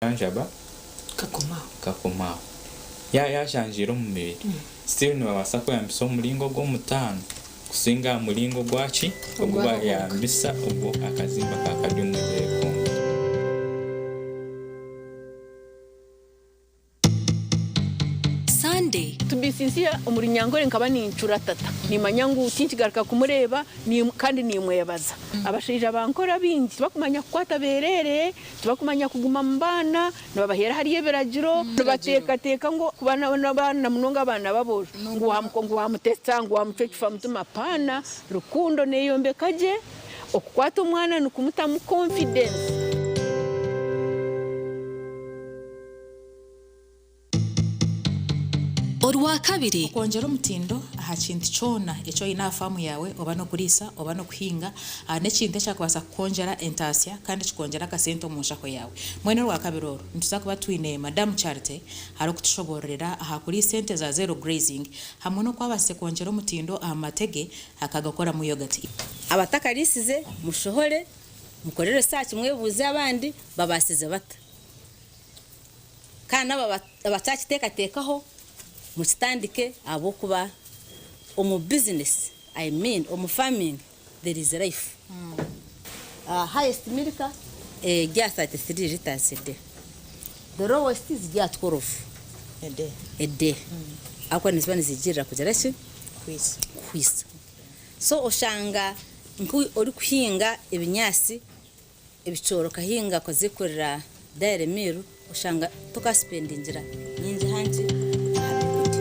Akajanjaba kakoma aho. Yaaba yaajanjaire omu mubiri, still nibabaasa kweyambisa omuringo ogw'omutaano kusinga aha muringo ogwa ki? Ogu bayambisa ogu akazimba kaaba kari omu bigyere konka. Sunday. To be sincere omu Runyankore nkaba nincura tata nimanya ngu tinkigaruka kumureeba kandi nimwebaza. Abashaija bankora baingi tibakumanya kukwata bereere, tibakumanya kuguma mu baana, nibabaheera ahari ebiragiro, nibateekateeka ngu kuba n'abaana na munonga abaana b'aboojo ngu wamutetsa ngu wamucwa ekifamutima apaana, rukundo neyombeka gye, okukwata omwana nikumutamu confidence. Orwakabiri. Okwongyera omutindo aha kintu kyona eki oine aha faamu yaawe oba n'okuriisa oba n'okuhinga n'ekintu ekyakubaasa kukwongyera entaasya kandi kikongyera akasente omu nshaho yaawe. Mbwenu orwakabiri oru nituza kuba twine Madamu Charity arikutushoboororera aha kuriisa ente za zero grazing hamwe n'oku abaasize kwongyera omutindo aha mate ge akagakoramu yogati. Abatakariisize mushohore mukore research mwebuuze abandi babaasize bata. Kandi n'abo abatakiteekateekaho mukitandike ahabw'okuba omu business I mean omu farming there is life. Highest milk eri aha 33 litres a day, the lowest ziri aha 12 a day ahabw'okuba niziba nizigirira kugira ki? Kuhwisa. So oshanga nk'orikuhinga ebinyaatsi Ebicoori okahinga okazekorera dairy meal oshanga tokasipendingira nyingi hangi aha byokurya.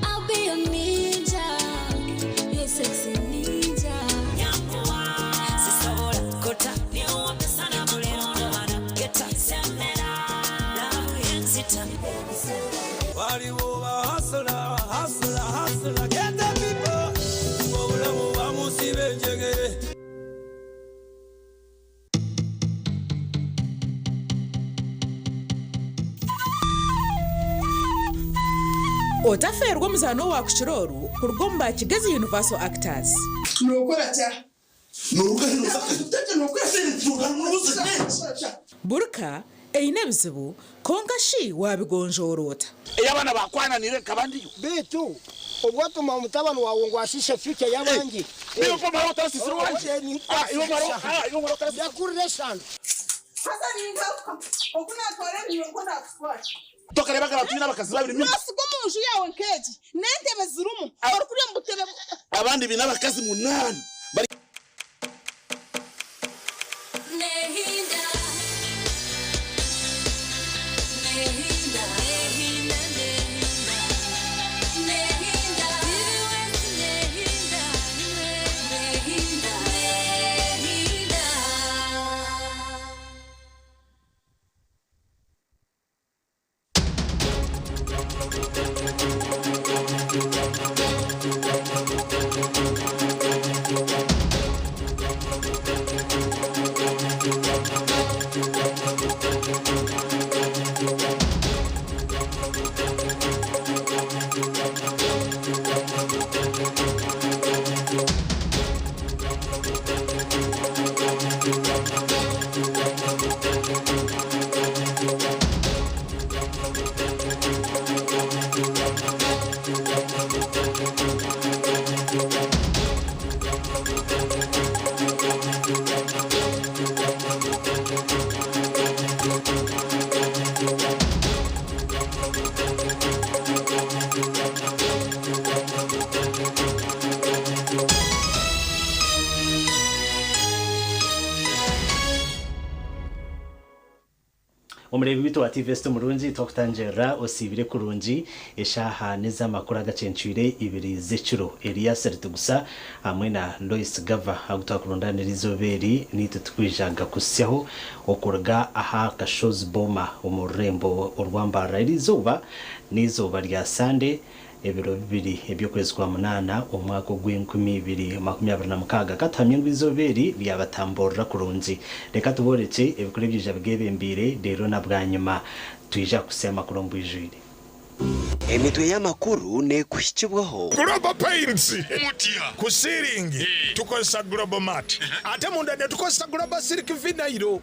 I'll be your ninja, your sexy ninja. Otafeerwa omuzaano owa kukira oru kuruga omu ba Kigezi Universal Actors. Buri ka eine ebizibu, kwonka shi waabigonjoora ota? Ei abaana baakwananiire nkaba ndiyo. Beitu obwo otuma mutabani waawe ngu ashiishe future y'abandi. Ndakurira eshano. Haza ningaruka oku naatwara ebinywa nikwo naakutwara. Tokareebaga abantu baine abakazi babiri mingi? Noosiga omu nju yaawe nk'egi n'entebe zirimu, orikurya omu butebe. Abandi baine abakazi munaana. Bari. Omureebi waitu wa TVS omurungi twakutangirira osiibire kurungi eshaaha n'ez'amakuru agacencwire ibiri z'ekiro. Elias Ritugusa hamwe na Lois Gava agu twakurundaanira eizooba eri naitwe tukwija gakuhitsyaho okuruga aha Kashozi Boma omu rurembo orwa Mbarara. Eri izooba n'eizooba rya Sande ebiro bibiri eby'okwezi kwa munaana omwaka ogw'enkumi ibiri makumi abiri na mukaaga. Ka tuhamye ngu eizooba eri ryabatamburira kurungi. Reka tuborekye ebikuru ebyija bigebembeire reero na bwanyima twija kukuhitsya amakuru omu bwijwire. Emitwe y'amakuru neekuhikibwaho. Global Paints, Ku siiringi tukozesa Global Mat ate munda netukozesa Global Silk Vinyl.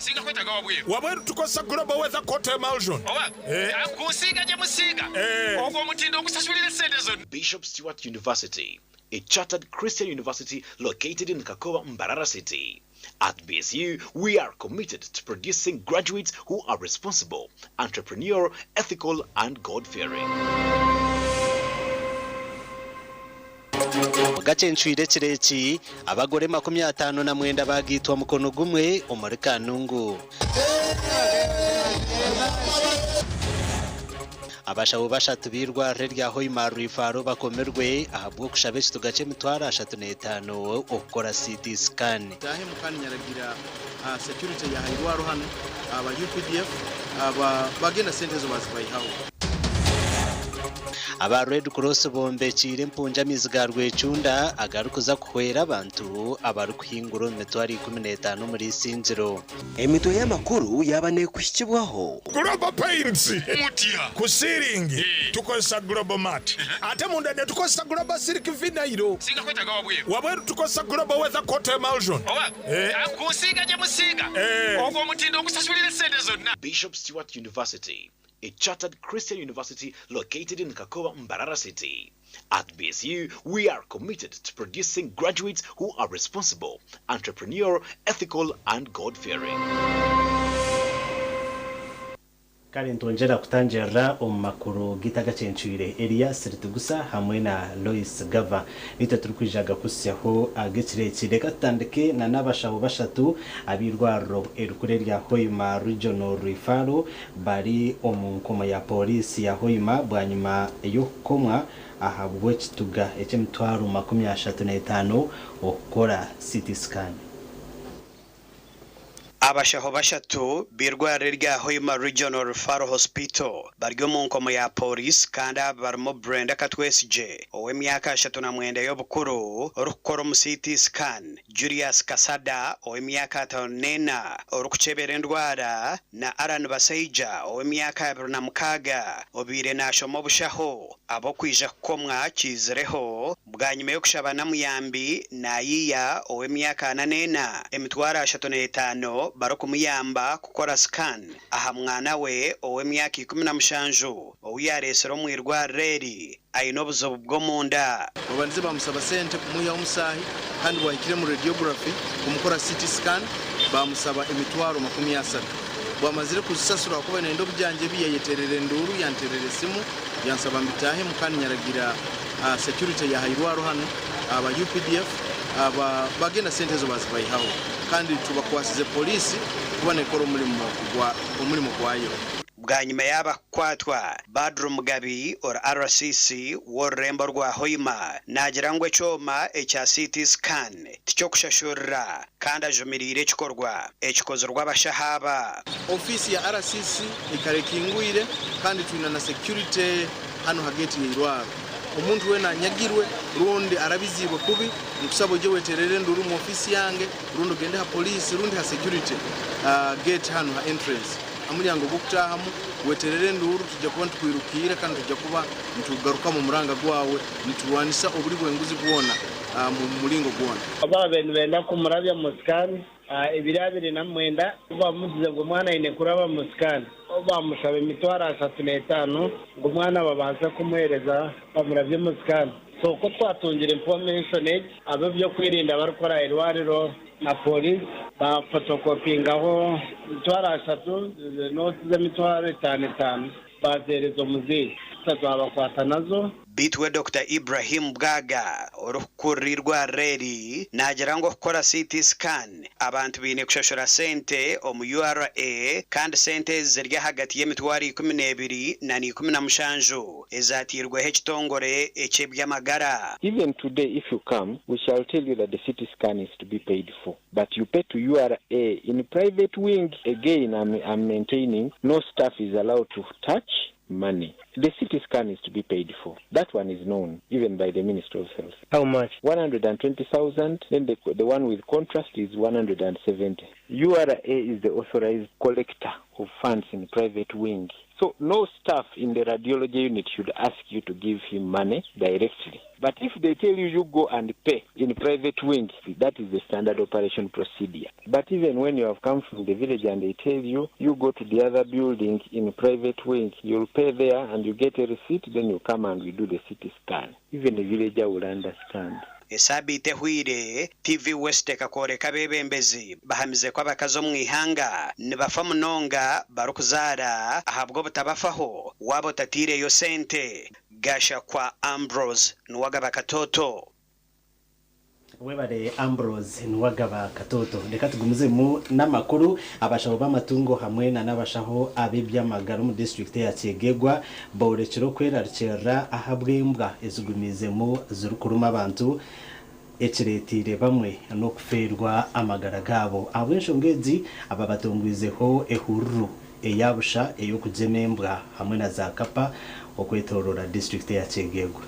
Wabweru tukozesa Global Weather Coat Emulsion. Bishop Stuart University, a chartered Christian university located in Kakoba, Mbarara City. At BSU, we are committed to producing graduates who are responsible, entrepreneurial, ethical, and God-fearing. Gacencwire ekiro eki abagore 59 bagaitwa mukono gumwe omuri Kanungu. Abashaho bashatu b'eirwariro erya Hoima Rwifaro bakomirwe ahabw'okushaba ekituga ky'emitwaro 35 okukora CT scan. Tahe mukani nyaragira security ya hairwaro hano aba UPDF aba bagenda sente zo bazibayihaho. Aba Red Cross bombekiire empunja amaizi ga Rwecunda agarikuza kuhwera abantu abarikuhingura omu mitwaro 15 omuri Isingiro. Emitwe y'amakuru yaba neekuhikibwaho. Global Paints, Ku siiringi tukozesa Global Mat ate munda netukozesa Global Silk Vinyl. Wabweru tukozesa Global Weather Coat Emulsion. Bishop Stuart University, a chartered Christian university located in Kakoba, Mbarara City. At BSU, we are committed to producing graduates who are responsible, entrepreneurial, ethical, and God-fearing. Kare ntwongyera kutangirira omu makuru g'itagacencwire Elias Ritugusa hamwe na Lois Gava nitwe turikwija gakuhitsyaho ag'ekiro eki. Reka tutandike na n'abashaho bashatu ab'eirwariro erikuru erya Hoima Regional Referral bari omu nkomo ya pooriisi ya Hoima bwanyima y'okukomwa ahabw'ekituga eky'emitwaro 35 okukora CT scan. Abashaho bashatu b'eirwariro erya Hoima Regional Referral Hospital bari omu nkomo ya pooriisi kandi aba barimu Brenda Katwesigye ow'emyaka 39 y'obukuru orikukora omu CT scan, Julius Kasada ow'emyaka 54 orikukyebera endwara na Alan Basaija ow'emyaka 26 obaire naashoma obushaho. Ab'okwija kukomwa kiizireho bwanyima y'okushaba Namuyambi Nayiya ow'emyaka 44 emitwaro 35 barikumuyamba kukora scan aha mwana we ow'emyaka 17 ou yareesire omu irwariro eri aine obuzibu bw'omunda. Babandize bamusaba sente kumuyihaho omusaahi kandi bwahikire mu radiography kumukora CT scan bamusaba emitwaro 30. Bwamazire kuzisasura kuba nenda obujanjabi yayeterera enduru yanterera esimu yansaba mbitahe mukani nyaragira security ya hairwaro hano aba UPDF aba bagenda sente zo bazibayihaho kandi tubakwasize polisi kuba nekora omurimo gwayo. Bwanyima y'abakukwatwa Badru Mugabi or RCC w'orurembo rwa Hoima naagira ngu ekyoma ekya CT scan tikyokushashurira kandi ajumiriire ekikorwa ekikozirwe abashaho aba. Ofisi ya RCC ikara ekingwire kandi twina na security hano hageti y'eirwaro. Omuntu wena anyagirwe rundi arabizibwe kubi nkusaba ojye weterere enduru mu ofisi yange rundi ogende ha polisi rundi ha security gate hano ha entrance amulyango gukutahamu weterere enduru tujja kuba nitukwirukira kandi tujja kuba nitugaruka mu muranga gwawe niturwanisa oburi bwenguzi bwona mu mulingo gwona. Aba benu benda kumurabya mu scan ebiri abiri na mwenda bamugize ngo omwana aine kuraba mu scan bamusaba emitwaro 35 ngo omwana babaase kumuheereza bamurabye mu scan. So ko twatungire information abo byo kwirinda barikora irwariro na polisi bafotokopingaho emitwaro 3 noti z'emitwaro 5 5 bazeereza omuziire. Mafuta twabakwata nazo. Beitu we Dokita Ibrahim Bwaga orikukurira eirwariro eri naagira ngu okukora CT scan abantu baine kushashura sente omu URA kandi sente ezi ziri ahagati y'emitwaro 12 na 17 ezateirweho ekitongore eky'eby'amagara. Even today if you come we shall tell you that the CT scan is to be paid for but you pay to URA in private wing again I'm, I'm maintaining no staff is allowed to touch money. The CT scan is to be paid for. That one is known even by the Ministry of Health. How much? 120,000. Then the one with contrast is 170. URA is the authorized collector of funds in private wing. So no staff in the radiology unit should ask you to give him money directly. But if they tell you you go and pay in private wing, that is the standard operation procedure. But even when you have come from the village and they tell you you go to the other building in private wing, you'll pay there and you get a receipt, then you come and we do the CT scan. Even the villager will understand. Esaabiiti ehweire, TV West ekakworeka abeebembezi bahamize ku abakazi omu ihanga nibafa munonga barikuzaara ahabw'obutabafaho waaba otataireyo sente. Gashakwa Ambrose, Nuwagaba Katoto. Webare Ambrose Nuwagaba Katoto. Reka tugumizemu n'amakuru. Abashaho b'amatungo hamwe na n'abashaho ab'ebyamagara omu district ya Kyegegwa borekire okwerarikirira ahabw'embwa ezigumizemu zirikuruma abantu, ekireetiire bamwe n'okufeerwa amagara gaabo. Ahabw'enshonga egi, aba batongwizeho ehururu eyabusha ey'okugyema embwa hamwe na za kapa okwetorora district ya Kyegegwa.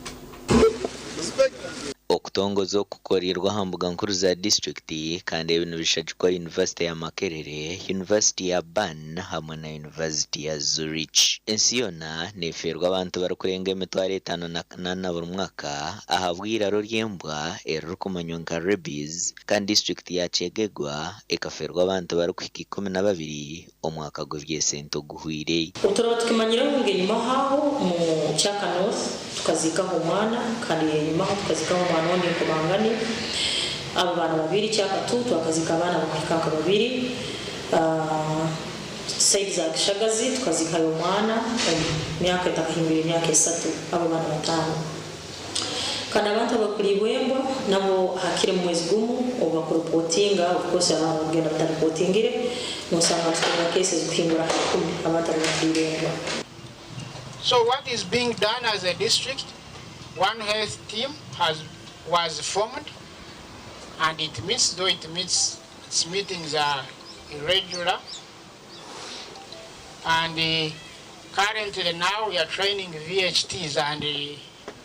Okutongoza okukorirwa aha mbuga nkuru za disitulikiti kandi ebi nibishagikwa Yunivasite ya Makerere, Yunivasite ya Bern hamwe na Yunivasite ya Zurich. Ensi yoona neefeerwa abantu barikurenga 5800 buri mwaka ahabw'eiraro ry'embwa eririkumanywa nka rabies kandi disitulikiti ya Kyegegwa ekafeerwa abantu barikuhika 12 omwaka gw'eby'esente oguhweire. Obu tukimanyire ngu enyima aho mu Kyaka North tukazikaho omwana, kandi enyima aho tukazikaho omwana ondi nkomangani. Abo baana babiri Kyaka tu twakazika abaana bakuhika nka babiri. Side za Kishagazi tukazikayo omwana omu myaka etakahimbire emyaka 3, abo baana 5. Kandi abantu abakuribwa embwa nabo hakiri mu mwezi gumu obu bakureportinga, of course abantu bagenda batareportingire, nosanga tutunga cases kuhingura aha 10 abantu abakuribwa embwa. So what is being done as a district, One Health team was formed, and it meets, though it meets, its meetings are irregular, and currently now we are training VHTs, and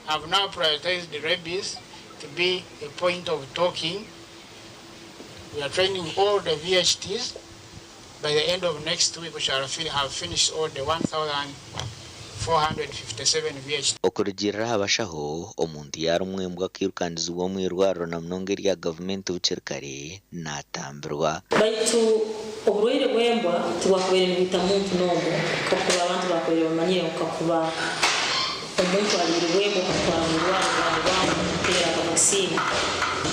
have now prioritized the rabies to be a point of talking. We are training all the VHTs. By the end of next week, we shall have finished all the 1,457 VHTs. Okurugirira aha bashaho, omuntu yarumwa embwa akirukandizibwa omu irwariro na munonga erya gavumenti bukiri kare naatambirwa. Baitu oburwaire bw'embwa tibwakubaire nibwita muntu n'omu, kakuba abantu bakubaire bamanyire ngu kakuba omuntu ariirwe embwa okamutwara mu irwariro bwangu bwangu kumuteera aka vaccine,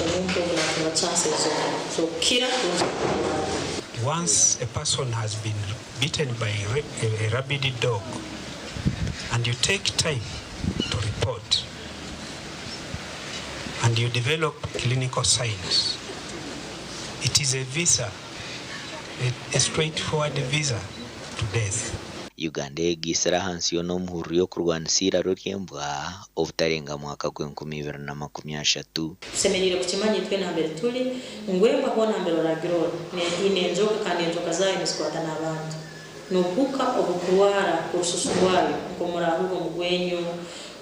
omuntu ogu naatunga chances z'okukira rundi kurwara. Once a person has been bitten by a rabid dog and you take time to report and you develop clinical signs, it is a visa, a straightforward visa to death. Uganda eyegaitsire ahansi yoona omuhururu y'okurwanisa eiraro ry'embwa obutarenga mwaka gw'e2030. Tusemeriire kukimanya itwe nambere tuli ngu embwa hoona nambere oragirora eine enjoka, kandi enjoka zaayo nizikwata n'abantu. N'obuhuka obukurwara orususu rwayo, nk'omurahurra omugwenyo,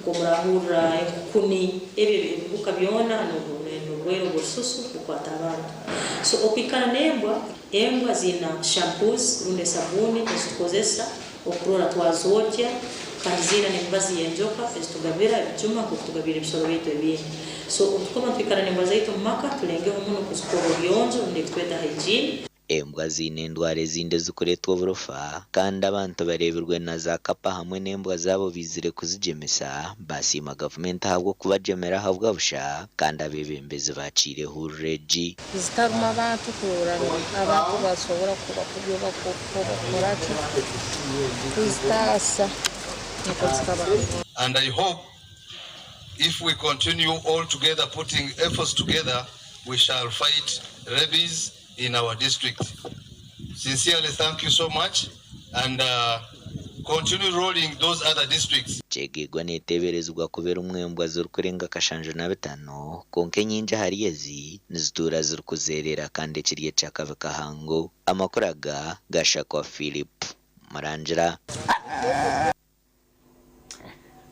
nk'omurahurra enkukuni, ebyo ebihuka byona n'oburwaire obw'orususu bukwata abantu. So okwikara n'embwa, embwa ziina shampoos rundi esabuuni ezitukozesa okurora twazogya, kandi ziina n'emibazi y'enjoka ezitugabira ebijuma nk'oku tugabira ebisoro byaitu ebindi. So obu tukuba nitwikara n'embwa zaitu omu maka, tulengeho muno kuzikora obuyonjo rundi ekitweta hygiene. Embwa ziine endwara ezindi ezikureetwa oburofa kandi abantu bareebirwe na za kapa hamwe n'embwa zaabo baizire kuzigyemesa basiima gavumenti ahabw'okubagyemera ahabwa busha kandi abeebembezi bakiire ehururu egi. Zitaruma abantu kurora ngu abantu basobora kuba kubyo bakoraki kuzitaasa. Nikwo kikaba. And I hope if we continue all together putting efforts together, we shall fight rabies in our district. Sincerely, thank you so much and continue rolling those other districts. Kyegegwa neteeberezibwa kuba erimu embwa zirikurenga 75 kwonka enyingi ahari ezi nizituura zirikuzeerera kandi ekiri eky'akabi kahango. Amakuru aga gashakwa Philip Murangira.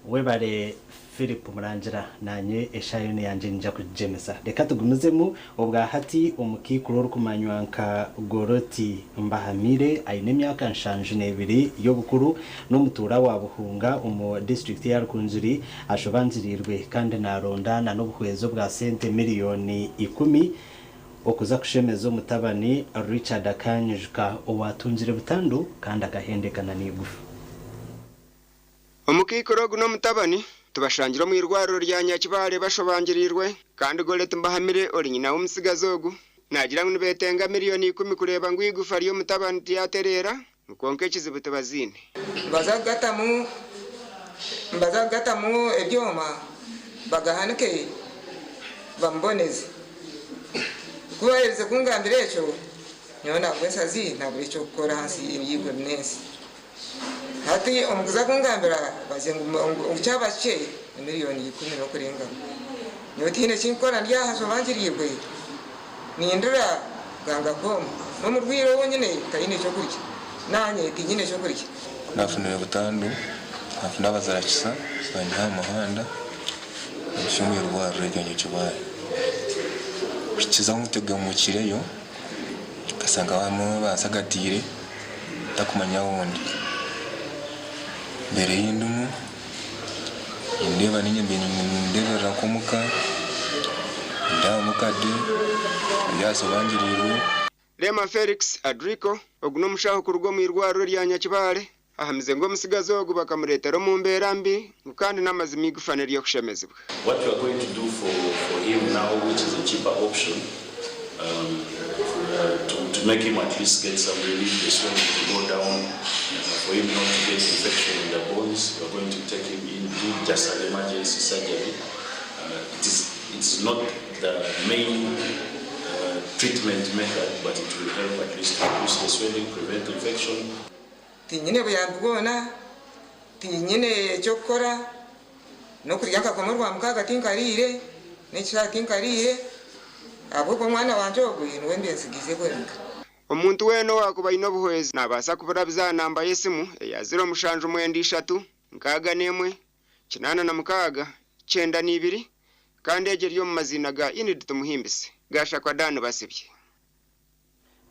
Webare Philip Murangira nanye eshaaha yoona eyangye niinyija kugigyemesa. Reka tugumizemu obwa hati omukaikuru orikumanywa nka Goroti Mbahamire aine emyaka 72 y'obukuru n'omutuura wa Buhunga omu disiturikiti ya Rukungiri ashobangiriirwe kandi naronda na n'obuhwezi obwa sente miriyoni ikumi okuza kushemeza omutabani Richard Akanyijuka owatungire butandu kandi akahendekana n'eigufa. Omukaikuru ogu n'omutabani tubashangire omu irwariro rya Nyakibale bashobangiriirwe kandi Goreti Mbahamire ori nyina w'omutsigazi ogu naagira ngu nibeetenga miriyoni ikumi kureeba ngu eigufa ry'omutabani ryatereera kwonka ekizibu tibaziine. Nibaza kugatamu nibaza kugatamu ebyoma bagahanike bamuboneze. Ku baaherize kungambira ekyo, nyowe naagwa ensazi naabura eky'okukora ahansi y'eiguru n'ensi. Hati omu kuza kungambira bagire ngu kyaba kikye ni miriyoni ikumi n'okurengaho. Nyowe tihaine eki nkukora ndi aha nshobangiriirwe nindira ganga kooma. N'omurwaire ou nyine taine ky'okurya naanye tinyine ky'okurya. Ku naafunire butandu, naafuna abazarakisa banyiha aha muhanda bampitsya omu irwariro erya Nyakibale. Kuhikiza ahu ntegemukireyo, nkashanga bamwe bansagatiire ntakumanya ahu ndi. Embeera ei ndimu nindeeba niinye mbaire nindeeberera nk'omuka, ndi aha mukade, ndi aha sobangiriirwe. Rema Felix Adriko, ogu n'omushaho kuruga omu irwariro rya Nyakibale, ahamize ngu omutsigazi ogu bakamureetera omu mbeera mbi ngu kandi n'amazima eigufa n'ery'okushemezibwa. What we are going to do for him now, which is a cheaper option, to make him at least get some relief, the swelling to go down, for him not to get infection in the bones, we are going to take him in, do just an emergency surgery. It's not the main treatment method, but it will help at least to reduce the swelling, prevent infection. Tinyine buyambi bwona, tinyine eky'okukora, n'okurya nkakoma orwamukaaga tinkariire, n'ekishaaha tinkariire, ahabw'okuba omwana wangye ogwe niwe mbensigiize bwenka. Omuntu weena owaakuba aine obuhwezi naabaasa kuburabiza aha namba y'esimu eya 073 61 86 92 kandi egyo eri omu maziina ga Enid Tumuhimbise. Gashakwa Dan Basibye.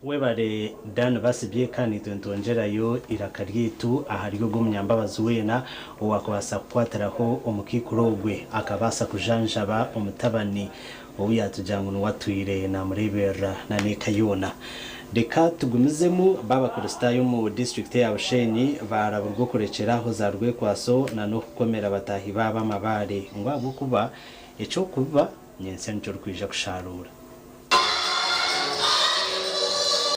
Webare Dan Basibye kandi itwe nitwongyerayo eiraka ryaitu ahari ogwo omunyambabazi weena owaakubaasa kukwatiraho omukaikuru ogwe akabaasa kujanjaba omutabani ou yaatugira ngu niwe atwire naamureeberera n'eka yoona. Reka tugumizemu b'Abakristaayo omu disiturikiti ya Bushenyi baaraburwa okurekyera aho za rwekwaso n'okukomera bataahi baabo amabaare ngu ahabw'okuba eky'okubiba nyentsya nikyo orikwija kusharuura.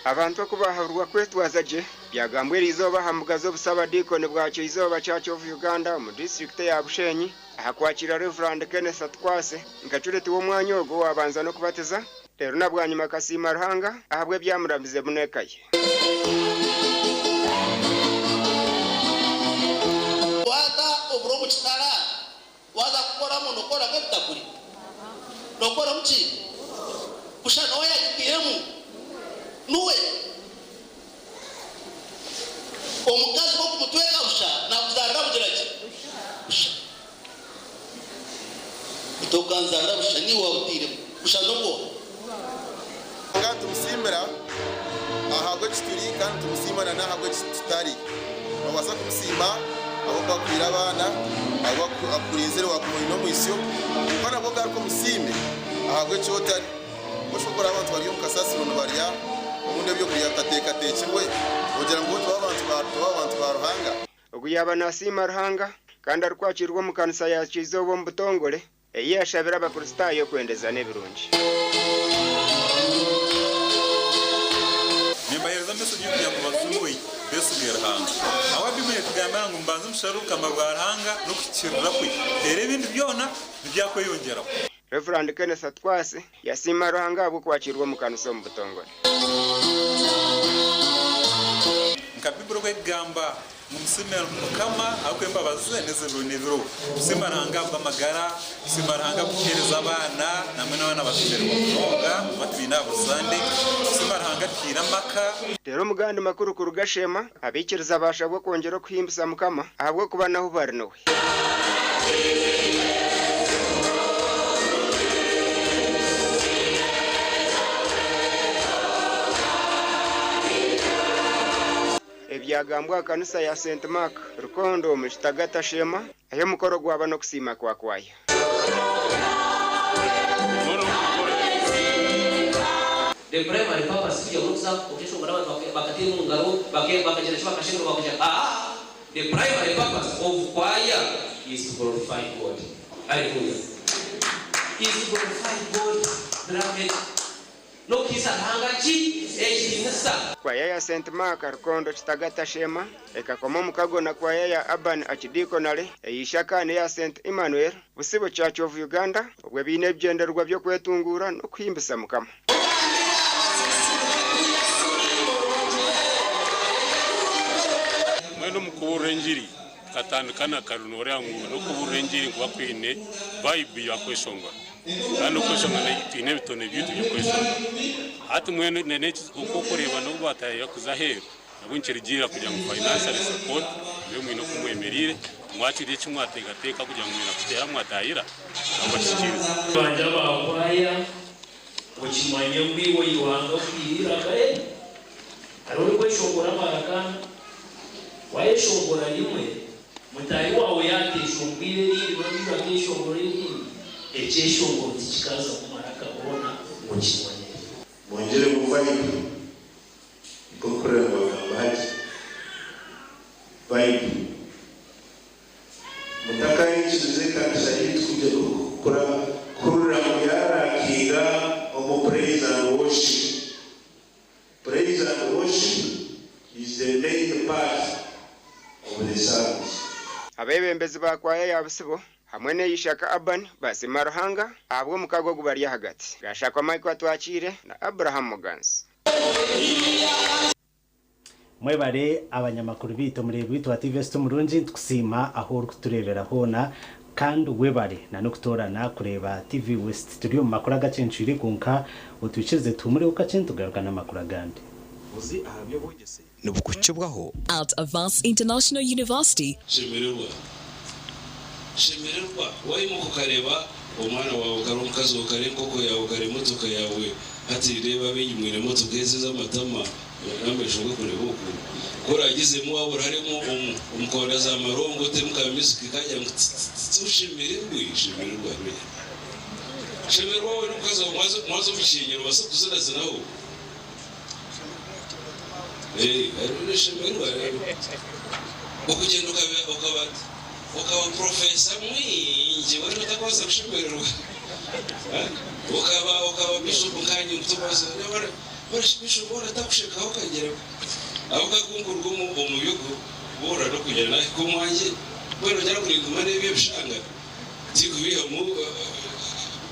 Abantu oku baahaburwa kwetwaza gye byagambwa eriizooba aha mbuga z'obusabadiikoni bwa Kyizooba Church of Uganda omu disiturikiti eya Bushenyi aha kwakiira Rev. Kenneth Atukwase nka cureti w'omwanya ogwo owaabanza n'okubatiza reero na bwanyima akasiima Ruhanga ahabw'ebyamuramize muno eka ye. Waata oburo omu kitara, waaza kukoramu nookora nk'ebitakuri? Nookoramu ki? Busha niwe yaagitairemu? Niwe. Omukazi ku orikumutweka busha, naakuzaarira bugira ki? Busha. Oti okanzaarira busha, niiwe waabutairemu. Busha n'obwoha? Ruhanga nitumusiimira ahabw'eki turi kandi nitumusiima na n'ahabw'eki tutari. Noobaasa kumusiima ahabw'okuba akuhaire abaana, ahabw'okuba akurinzire waaguma oine omwitsyo, kwonka nabwo garuka omusiime ahabw'eki otari. Mbwenu ku oraabe abantu bari omu kasasiro nibarya obundi ebyokurya bitateekateekirwe, ogira ngu bo tibaba bantu ba Ruhanga? Ogu yaaba naasiima Ruhanga kandi arikwakiirwa omu kanisa ya Kyizooba omu butongore, ei yaashabire Abakristaayo kwendezana ebirungi. Nimbaheereza message y'okugira ngu bajunwe, besigye. Twesige Ruhanga. Ahabw'okuba Baibuli netugambira ngu mubanze musherure obukama bwa Ruhanga n'okuhikiirira kwe, reero ebindi byona nibyakweyongyeraho. Rev. Kenneth Atwase yasiima Ruhanga ahabw'okwakirwa omu kanisa omu butongore. Nka Baibuli oku erikugamba ngu musiime Mukama ahabw'okuba embabazi ze n'ez'ebiro n'ebiro. Tusiima Ruhanga ahabw'amagara, tusiima Ruhanga ahabw'okutuheereza abaana, nambwenu abaana bashemererwa munonga kuba tubaine aha buri Sande. Tusiima Ruhanga atuhaire amaka. Reero omu gandi makuru kuruga Sheema, abaikiriza baashabwa kwongyera okuhimbisa Mukama ahabw'okuba n'ahu bari niwe. Ebyagambwa aha kanisa ya Saint Mark, Rukondo omuri Kitagata Sheema, ahi omukoro gwaba n'okusiima kwa kwaya. The primary purpose kugira ngu orikuza okeshongora abantu bakateera omu ngaro bakagira ki bakashemererwa bakagira aa The primary purpose of choir is to glorify God. Hallelujah. Is to glorify God beloved. N'okuhaisa Ruhanga ki? Ekitiinisa. Kwaya ya Saint Mark Rukondo Kitagata Sheema ekakoma omukago na kwaya ya Urban Archdeaconry ey'eishaka n'eya Saint Emmanuel Busibo Church of Uganda obwe baine ebigyendererwa by'okwetunguura n'okuhimbisa Mukama. Mbwenu omu kubuurira engiri tukatandika na kare nooreeba ngu n'okubuurira engiri nikuba kwine vibe ya kweshongora kandi okweshongora twine ebitone byaitu by'okweshongora. Hati mbwenu oku orikureeba n'obu baataayaaya kuza aheeru nabwo nikirugiirira kugira ngu financially support mube mwine oku mwemereire mwakirya eki mwateekateeka kugira ngu mwine kukiteera mwataayira nabo bakihikiirize. Bangye aba kwaya okimanye ngu iwe ori Ruhanga okwihire eiraka eri. Hariho orikweshongora amaraka ana. Wayeshongora rimwe, mutaahi waawe yaateshongwire erindi n'ondiijo akeeshongora erindi, ekyeshongoro tikikaazamu maraka goona ngu okimanye. Mwongyeremu vibe nk'okuhurira nibagamba hati. Vibe. Mutakaikiriza ekanisa yaitu kugira kuhurira ngu yarakinga omu praise and worship. Praise and worship is the main part of the service. Abeebembezi ba kwaya ya Busibo hamwe n'eya Ishaka Urban basiima Ruhanga ahabw'omukago ogubari ahagati. Gashakwa Michael Atwakiire na Abraham Muganzi. Mwebare abanyamakuru baitu omureebi waitu wa TV West omurungi nitukusiima ahu orikutureebera hoona kandi webare na n'okutoorana kureeba TV West turi omu makuru agacencwire kwonka otwikirize tuhumureho kakye nitugaruka n'amakuru agandi. Obuhabuzi aha by'obwegyese nibukuhikibwaho. At Avance International University. Shemererwa. Shemererwa. Waimuka okareeba omwana waawe, okareeba omukazi waawe, okareeba enkoko yaawe, okareeba emotoka yaawe. Hati reeba abaingi mwine emotoka ezi ez'amatama n'amaisho gakureeba oku. Ku oraagizemu waabura harimu omu koona za marongo otemu ka music kagira ngu tsi-tsi-tsi oshemererwe. Shemererwa. Shemererwa wawe n'omukazi waawe mwaza omu kishengyero obaase kuzinazinaho. Shemererwa okugyenda okaba okaba professor mwingi weena otakubaasa kushemererwa okaba okaba bishop nkanye ngu tokubaasa bishop hoona takushekaho okagira ahabw'okuba ku nkuruga omu by'okubuurira n'okugira nahika omwangye mbwenu nogira ngu ninguma n'ebi ebishanga Tikubihamu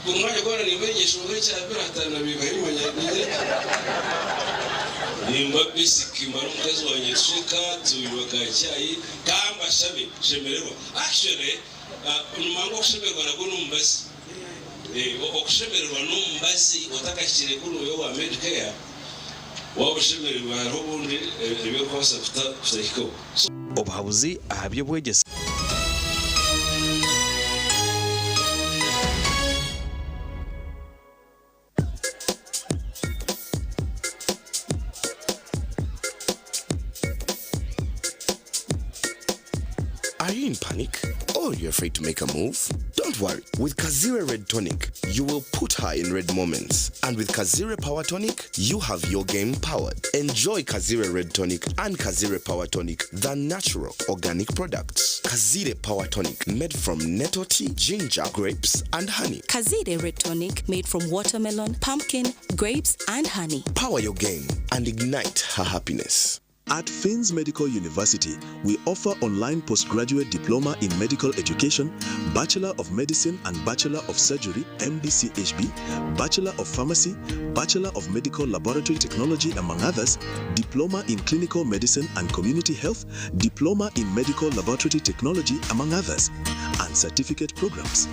omwanya gwona nimba ninyeshonga ekya biraatano bibaho manya nimba basic mara omukazi wangye tusheka tunywa ka chai kambashabe shemererwa actually nimanya okushemererwa nagwo nomubazi okushemererwa nomubazi otakahikire kunuya owa medicare waba oshemereirwe hariho obundi ebi orikubaasa kutahikaho. Obuhabuzi aha by'obwegyese. Are you in panic or you're afraid to make a move? Don't worry. With Kazire Red Tonic, you will put her in red moments. And with Kazire Power Tonic, you have your game powered. Enjoy Kazire Red Tonic and Kazire Power Tonic, the natural organic products. Kazire Power Tonic, made from nettle tea, ginger, grapes, and honey. Kazire Red Tonic, made from watermelon, pumpkin, grapes, and honey. Power your game and ignite her happiness. At Finns Medical University, we offer online postgraduate diploma in medical education, Bachelor of Medicine and Bachelor of Surgery, MBCHB, Bachelor of Pharmacy, Bachelor of Medical Laboratory Technology, among others, Diploma in Clinical Medicine and Community Health, Diploma in Medical Laboratory Technology, among others, and certificate programs.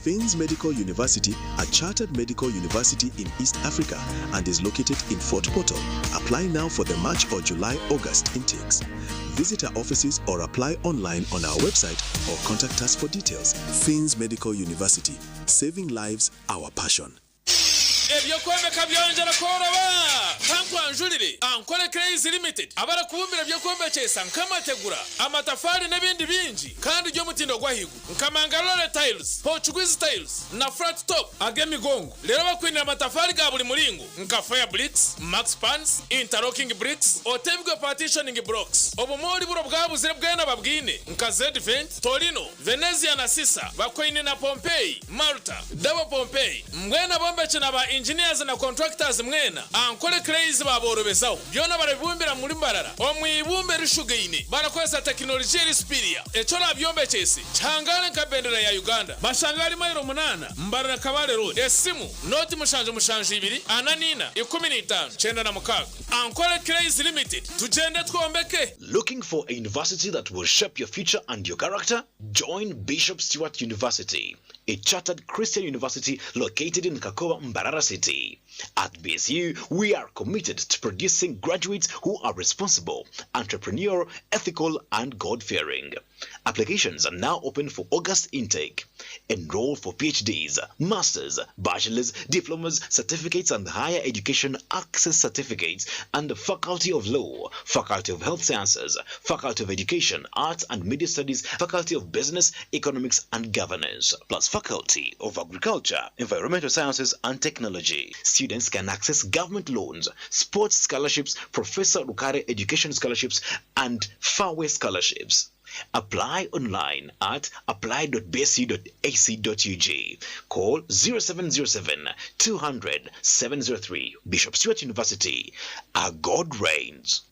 Finns Medical University, a chartered medical university in East Africa and is located in Fort Portal. Apply now for the March or July August intakes. Visit our offices or apply online on our website or contact us for details. Finns Medical University, saving lives, our passion. Eby'okwombeka byongyera kworoba! Kankwanjurire Ankole Clays Limited abarikubumbira eby'okwombekyesa nk'amategura, amatafaari n'ebindi bingi kandi by'omutindo gw'ahaiguru nka Mangalore Tiles, Portuguese Tiles na Flat Top ag'emigongo. Reero bakwinire amatafaari ga buri muringo nka Fire Bricks, Max Pans, Interlocking Bricks, Otebwe Partitioning Blocks. Obumoori buri obwabuzire bwena babwine nka Z-Vent, Torino, Venezia na Sisa bakwaine na Pompeii, Malta, Double Pompeii. Mbwenu abombeki na ba engineers na contractors mwena, Ankole Clays baaborobezaho. Byona barabibumbira muri Mbarara omu ibumba erishugaine barakozesa tekinologiya eri superior. Eki orabyombekyese kihangare nka bendera ya Uganda. Bashanga ahari mailo munaana, Mbarara Kabale Road. Esimu, nooti 772 44 15 96. Ankole Clays Limited, tugyende twombeke! Looking for a university that will shape your future and your character? Join Bishop Stuart University, a chartered Christian university located in Kakoba, Mbarara City. At BSU, we are committed to producing graduates who are responsible, entrepreneurial, ethical, and God-fearing. Applications are now open for August intake. Enroll for PhDs, masters, bachelors, diplomas, certificates, and higher education access certificates, and the Faculty of Law, Faculty of Health Sciences, Faculty of Education, Arts and Media Studies, Faculty of Business, Economics and Governance, plus Faculty of Agriculture, Environmental Sciences and Technology. Students can access government loans, sports scholarships, Professor Rukare Education Scholarships, and Fairway Scholarships. Apply online at apply.bsu.ac.ug. Call 0707 200 703. Bishop Stuart University. Our God reigns.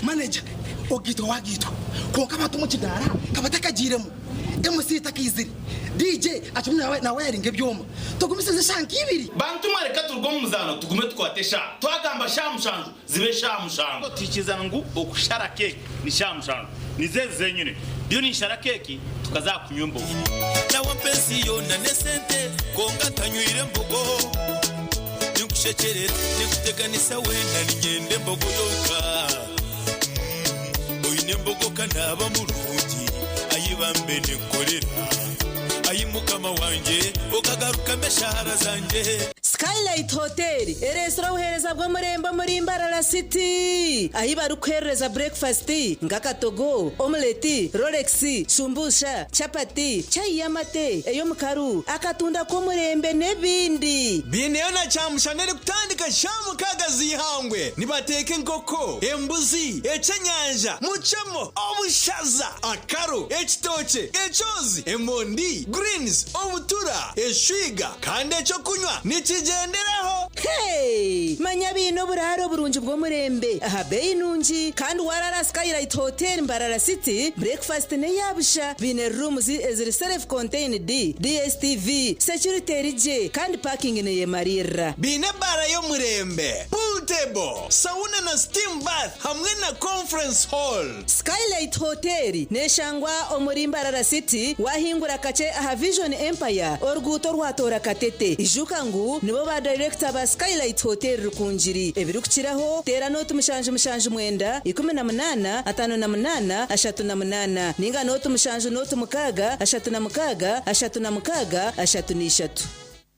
Manager, ogiitwa wagiitwa kwonka abantu omu kidaara ka batakagiiremu, MC takaizire, DJ akirimu nawayaringa ebyoma. Tugumisirize eshaaha nk'ibiri. Bantu mwe reka turuge omu muzaano tugume tukwate eshaaha. Twagamba shaaha mushanju zibe eshaaha mushanju. Twikiriza ngu okushara keeki ni shaaha mushanju. Nizo ezi zenyine. Ndiyo ninshara keeki tukaza aha kunywa embogo. Nawe ampa ensi yoona n'esente kwonka ntanywire mbogo. Ninkushekyerera ninkuteganisa weena niinyenda embogo yonka. Oine embogo ka naaba murungi ayi bambe ninkukorera. Ayi mukama wangye okagarukamu eshaara zangye. Skylight Hotel ereetsire obuheereza bw'omurembe omuri Mbarara City ahi barikuheerereza burekifasiti nk'akatogo, omuleti, rolex, shumbusha, chapati, chai y'amate, ey'omukaru, akatunda k'omurembe n'ebindi. Baineyo na kyamushana erikutandika shaaha mukaaga z'eihangwe. Nibateeka enkoko, embuzi, eky'enyanja, mucemo, obushaza, akaro, ekitookye, ekyozi, emondi, greens, obutura, eshwiga kandi eky'okunywa nikigyenderaho. Hey! Manya baine oburaaro burungi bw'omurembe aha beeyi nungi kandi waaraara aha Skylight Hotel Mbarara City, breakfast n'eya busha. Baine rooms eziri self contained, DSTV, security eri gye kandi parking neyemariirira. Baine ebaara y'omurembe, pool table, sauna na steam bath hamwe na conference hall. Skylight Hotel neshangwa omuri Mbarara City wahingura kakye aha Vision Empire oruguuto orwatoora Katete. Ijuka ngu nibo ba dayirekita ba Skylight Hotel Rukungiri. Ebirikukiraho teera nooti 779 18 58 38 ninga nooti 7 06 36 36 33.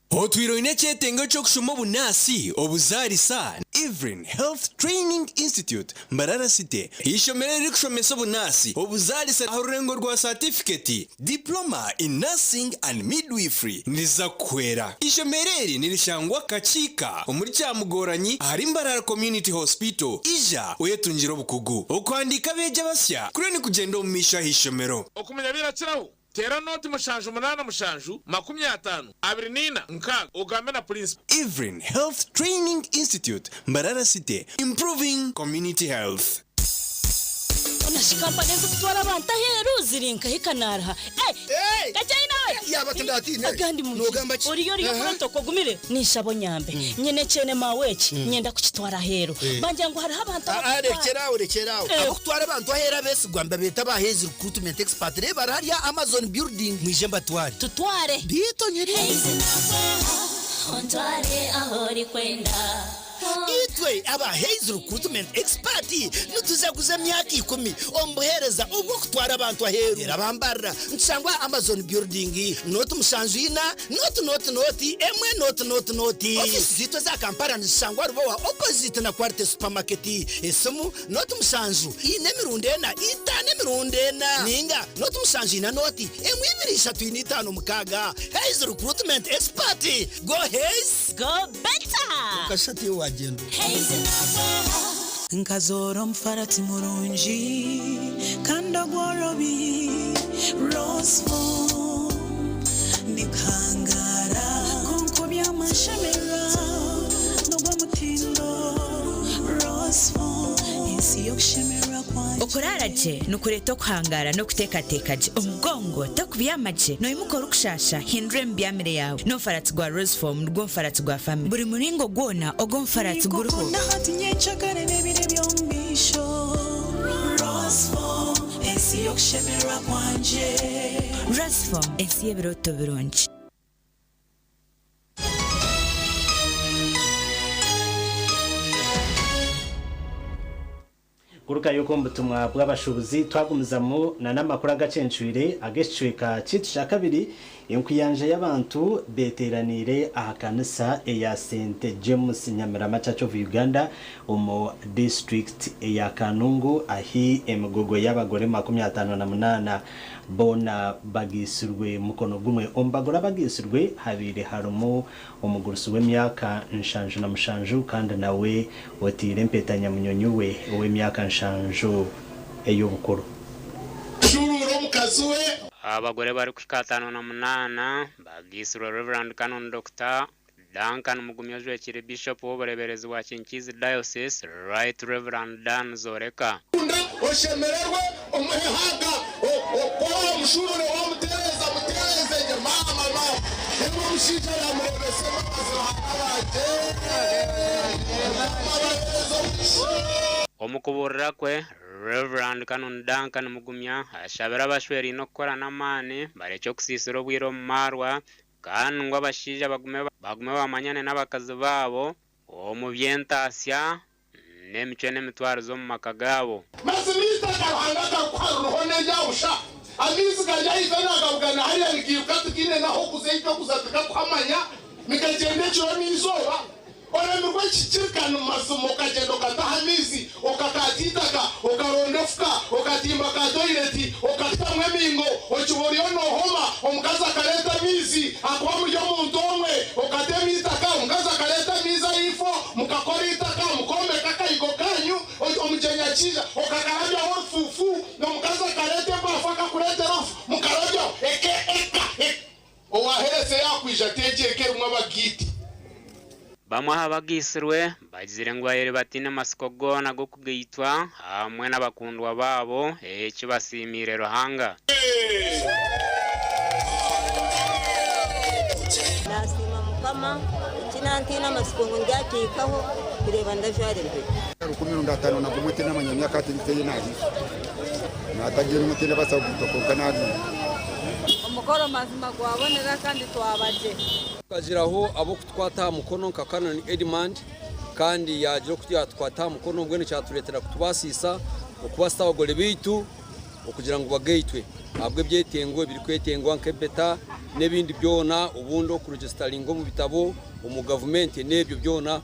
Otwire oine ekyetengo ky'okushoma obunaasi, obuzaarisa? Evelyn Health Training Institute, Mbarara City, eishomero eririkushomesa obunaasi, obuzaarisa aha rurengo rwa saatifiketi, Diploma in Nursing and Midwifery, niriza kukuhwera. Eishomero eri nirishangwa Kakiika omuri Kyamugoranyi ahari Mbarara Community Hospital. Ija oyetungire obukugu. Okuhandiika abeegi abasya kuriyo nikugyenda omu maisho aha ishomero. Okumanya birakiraho. Teera 0 7 7 50 24 6 ogambe na Principal. Evrin Health Training Institute, Mbarara City, improving community health. Ona kampani ezikutwara abantu aheeru ziri nkahi kanaraha. Kacyayi nawe. Yaba tindatine. Agandi mu Nogamba ki? Oriyo oriyo. Protocol gumire nishabo nyambe nyine kyene maweki nyenda kukitwara aheeru. Bangira ngu hariho abantu Ah, rekeraho, rekeraho. Abokutwara abantu ahera besigwa mbabeta ba Haze Recruitment Expert. Reba hariya Amazon building, mwije mbatware. Tutware. Bito nyiri. Ontware aho ori kwenda. Itwe aba Haze Recruitment Expert nituzaguza emyaka 10 omubuhereza ubwo kutwara abantu aheru. Era bambarira nsangwa Amazon building, 074 0 0 0 1 0 0 0. Ofisi zitwe za Kampala nizisangwa Rubowa, opposite na Quality Supermarket. Esimu 07 4 4 5 4 ninga 074 0 1 2 3 4 5 6. Haze Recruitment Expert, go Haze, go better. Ukashati wagenda. Nkazora omufarati murungi kandi ogworobi Rosefom nikangara konko byamashemerwa n'ogw'omutindo Rosefom ensi y'okushemerwa kwanje. Okurara gye nikureeta okuhangara n'okuteekateeka gye omugongo tokubyama gye noimuka orikushasha. Hindura emibyamire yawe n'omufaratsi gwa Roseform, nigwo mufaratsi gwa family buri muringo gwona ogw'omufaratsi guriho. Nikukunda hati nyenkyakare n'ebiro by'omumaisho. Rosefom ensi y'okushemerwa kwanje. Roseform, ensi y'ebirooto birungi. Kuruka yuko omu butumwa bw'abashubuzi twagumizamu na n'amakuru agacencwire ag'ekicweka kitu kya kabiri. Enkuyanja y'abantu beteranire aha kanisa eya St James Nyamirama Church of Uganda omu district eya Kanungu, ahi emigogo y'abagore 58 bona bagisirwe mukono gumwe. Omu bagore abagisirwe habire harimu omugurusi w'emyaka 77, kandi nawe otiire empeta nyamunyonyi we ow'emyaka 70 ey'obukuru. Shurura omukazi we. Abagore bari kuhika 58 bagisirwe Reverend Canon Dr Duncan Mugumya Ojwekire, Bishop w'obureberezi bwa Kinkizi Diocese, Right Reverend Dan Zoreka. Oshemererwe, omuhe haga, okora omushurure, wamutereza, mutereze gye mama, mama. Niba omushaija yamurebese mamazi ruhanga bangye. Omu kubuurira kwe, Reverend Canon Duncan Mugumya ashabira abashweriine okukora n'amaani barekye okusiisira obwire omu maarwa, kandi ngu abashaija bagume bamanyane n'abakazi baabo omu by'entaasya n'emicwe n'emitwarize omu maka gaabo. Mazima itaka Ruhanga akakuha ruriho n'eryabusha. Amaizi gari ahiga nagabugana hariya rigiruka tukiine naho kuza ekyo kuza tukakuhamanya nikagyenda ekiro n'izooba oremirwe ekikirikani. Mazima okagenda okataha amaizi, okakata itaka, okaronda efuka, okatimba ka toilet, okatamu emingo, okiba oriyo noohoma. Omukazi akareeta amaizi akuba muri omuntu omwe, okatema itaka, omukazi akareeta amaizi ahaifo, mukakora itaka, mukombeka akayigo kanyu. Omugyenyi akija okakarabyaho orufufu, omukazi akareeta ebafu akakureetera orufu mukarabyaho eke eka owaherese yakwija teegyeka erimu abagiiti. Bamwe aha bagisirwe bagizire ngu bayere batiine masiko goona g'okugaitwa hamwe n'abakundwa baabo, eki basiimiire Ruhanga. Nasiima Mukama ekinantiina amasiko ngu ndyakiikaho kureeba ndajwara empeta. 1501 tinamanya myaka ati nahizo natagira umutende basa kutokoka nabi. Omukoro mazima gwabonera kandi twabagye. Tukagiraho abo kutwata aha mukono nka Canon Edmund, kandi yagira okutu yatukwata aha mukono mbwenu kyatureetera kutubaasiisa okubasita abagore baitu okugira ngu bagaitwe ahabw'ebyetengo ebirikwetengwa nk'empeta n'ebindi byona, obundi okuregisitaringa omu bitabo omu gavumenti n'ebyo byona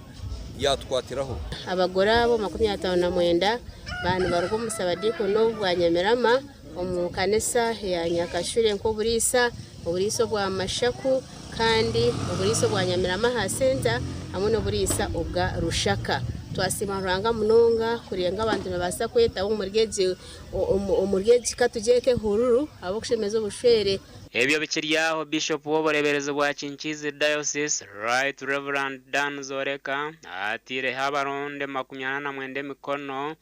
yatukwatiraho. Abagore abo 59 bantu baruga omu sabadikono bwa Nyamirama omu kanisa ya Nyakashure, nk'oburiisa, oburiisa obwa Mashaku, kandi oburiisa obwa Nyamirama aha senta, hamwe n'oburiisa obwa Rushaka. Twasiima Ruhanga munonga kureeba ngu abantu nibabaasa kwetaba omuri egi omuri egi katugyete ehururu ahabw'okushemeza obushwere. Ebyo bikiri aho, Bishop w'obureeberezi bwa Kinkiizi Diocese, Right Rev. Dan Zoreka ataireho abarundi 49 emikono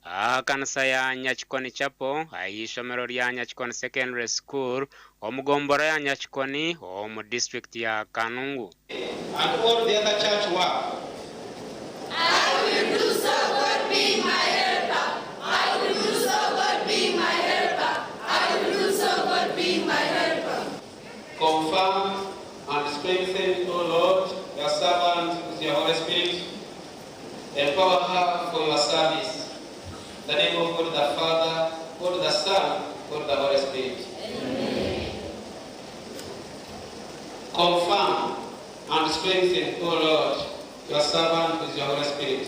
aha kanisa ya Nyakikoni Chapel ah'eishomero rya Nyakikoni Secondary School omu gombora ya Nyakikoni omu disiturikiti ya Kanungu. And all the other church work. I will do so, God being my helper. I will do so, God being my helper. I will do so, God being my helper. Confirm and strengthen, O Lord, your servant with your Holy Spirit. Empower her for your service. In the name of God the Father, God the Son, God the Holy Spirit. Amen. Confirm and strengthen, O Lord, your servant with your Holy Spirit.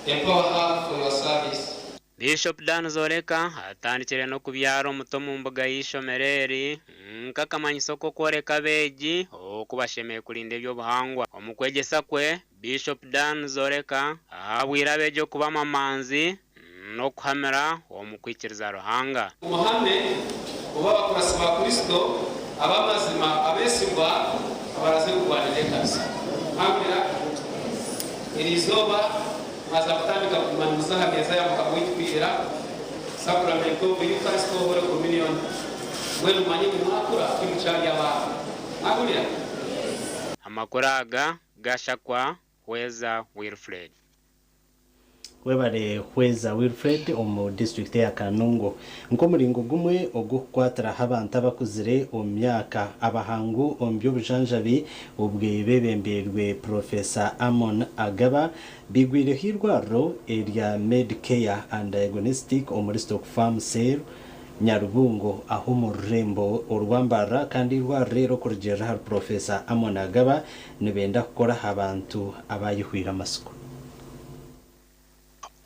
Empower her for your service. Bishop Dan Zoreka atandikire n'okubyara omuti omu mbuga y'eishomero eri nk'akamanyiso k'okworeka abeegi oku bashemereire kurinda eby'obuhangwa. Omu kwegyesa kwe, Bishop Dan Zoreka ahabwire abeegi okuba amamanzi n'okuhamira omu kwikiriza Ruhanga. Muhame kuba abakurasi ba Kristo ab'amazima abeesigwa abaraze kurwanira ekanisa. Mwahurira? Eri izooba mwaza kutandika kuguma nimuza aha meeza ya Mukama waitu kwihira Sacrament of Eucharist or Holy Communion. Mbwenu mumanye ngu mwakura timukyari abaana. Mwahurira? Amakuru aga gashakwa Hweza Wilfred. Webare Hweza Wilfred omu disiturikiti eya Kanungu. Nk'omuringo gumwe ogw'okukwatiraho abantu abakuzire omu myaka, abahangu omu by'obujanjabi obwe bebembeirwe Professor Amon Agaba bigwireho eirwariro erya Medcare and Diagnostic omuri Stock Farm Cell, Nyarubungo aho omu rurembo orwa Mbarara kandi eirwariro eri okurugiirira ahari Professor Amon Agaba nibenda kukora aha bantu abayehwire amatsiko.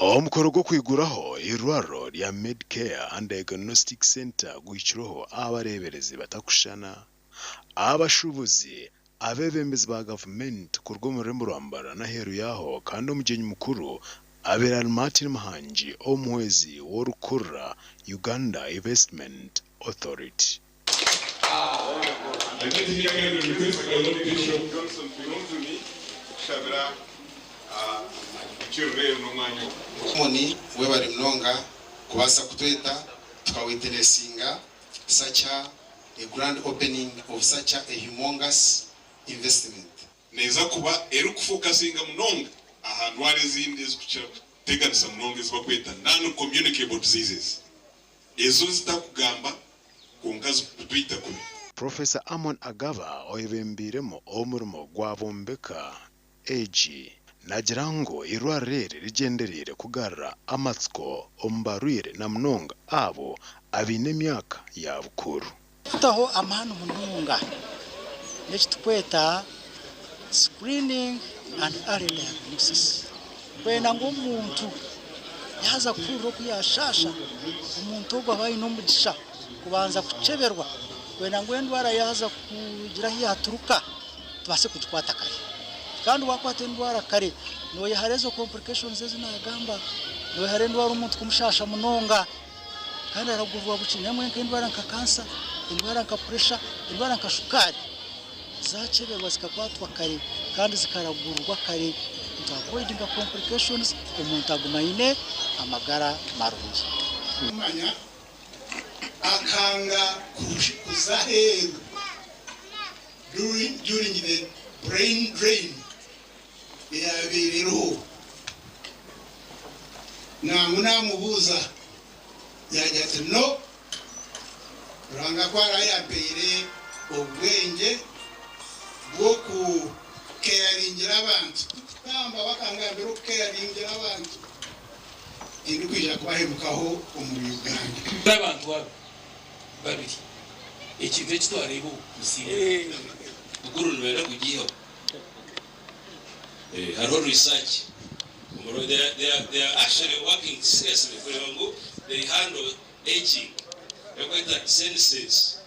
Omukoro gw'okwiguraho eirwariro rya Medcare and Diagnostic Centre guhikirweho abareeberezi batakushushana, abashuubuzi, abeebembezi ba gavumenti kuruga omu rurembo rwa Mbarara n'aheeru yaaho kandi omugyenyi mukuru abaire ari Martin Muhangi omuhwezi w'orikukurira Uganda Investment Authority. Moni webare munonga kubaasa kutweta tukawitinesinga such a grand opening of such a humongous investment. Neeza kuba erikufokasinga munonga aha ndwara ezindi ezikukira kuteganisa munonga ezi barikweta non-communicable diseases, ezo ezitarikugamba kwonka zikutwita kubi. Professor Amon Agaba oyebembeiremu omurimo gwa Bombeka egi naagira ngu eirwariro eri rigyendereire kugarura amatsiko omu barwaire na munonga abo abaine emyaka ya bukuru. Kutaho amaani munonga n'ekiturikweta screening and early diagnosis kwenda ngu omuntu yaaza kuhurira oku yaashaasha, omuntu ogwo abe aine omugisha kubanza kukyeberwa kwenda ngu endwara yaaza kugira ahu yaaturuka tubaase kugikwata kare. Kandi waakwata endwara kare nooyehara ezo complications ezi naagamba, nooyehara endwara omuntu kumushaasha munonga kandi aragurwa bukye. Namwe nk'endwara nka kansa, endwara nka puresha, endwara nka shukaari zaakyeberwa zikakwatwa kare kandi zikaragurwa kare nitu avoidinga complications omuntu aguma aine amagara marungi. Manya akanga kuza aheeru during the brain drain eyabaire eriho. Nangwa namubuuza yaagira ati no, Ruhanga ku araabe yampaire obwengye bw'okukeyaringira abantu, tikutamba bakangambira okukeyaringira abantu, tindikwija kubahemukaho omuri Uganda. Abantu aba babiri ekintu eki twareeba obu Musinga Bukuru nibenda kugiihaho. Hariho research omuri they are, they are, they are actually working seriously kureeba ngu they handle aging barikweta senescence.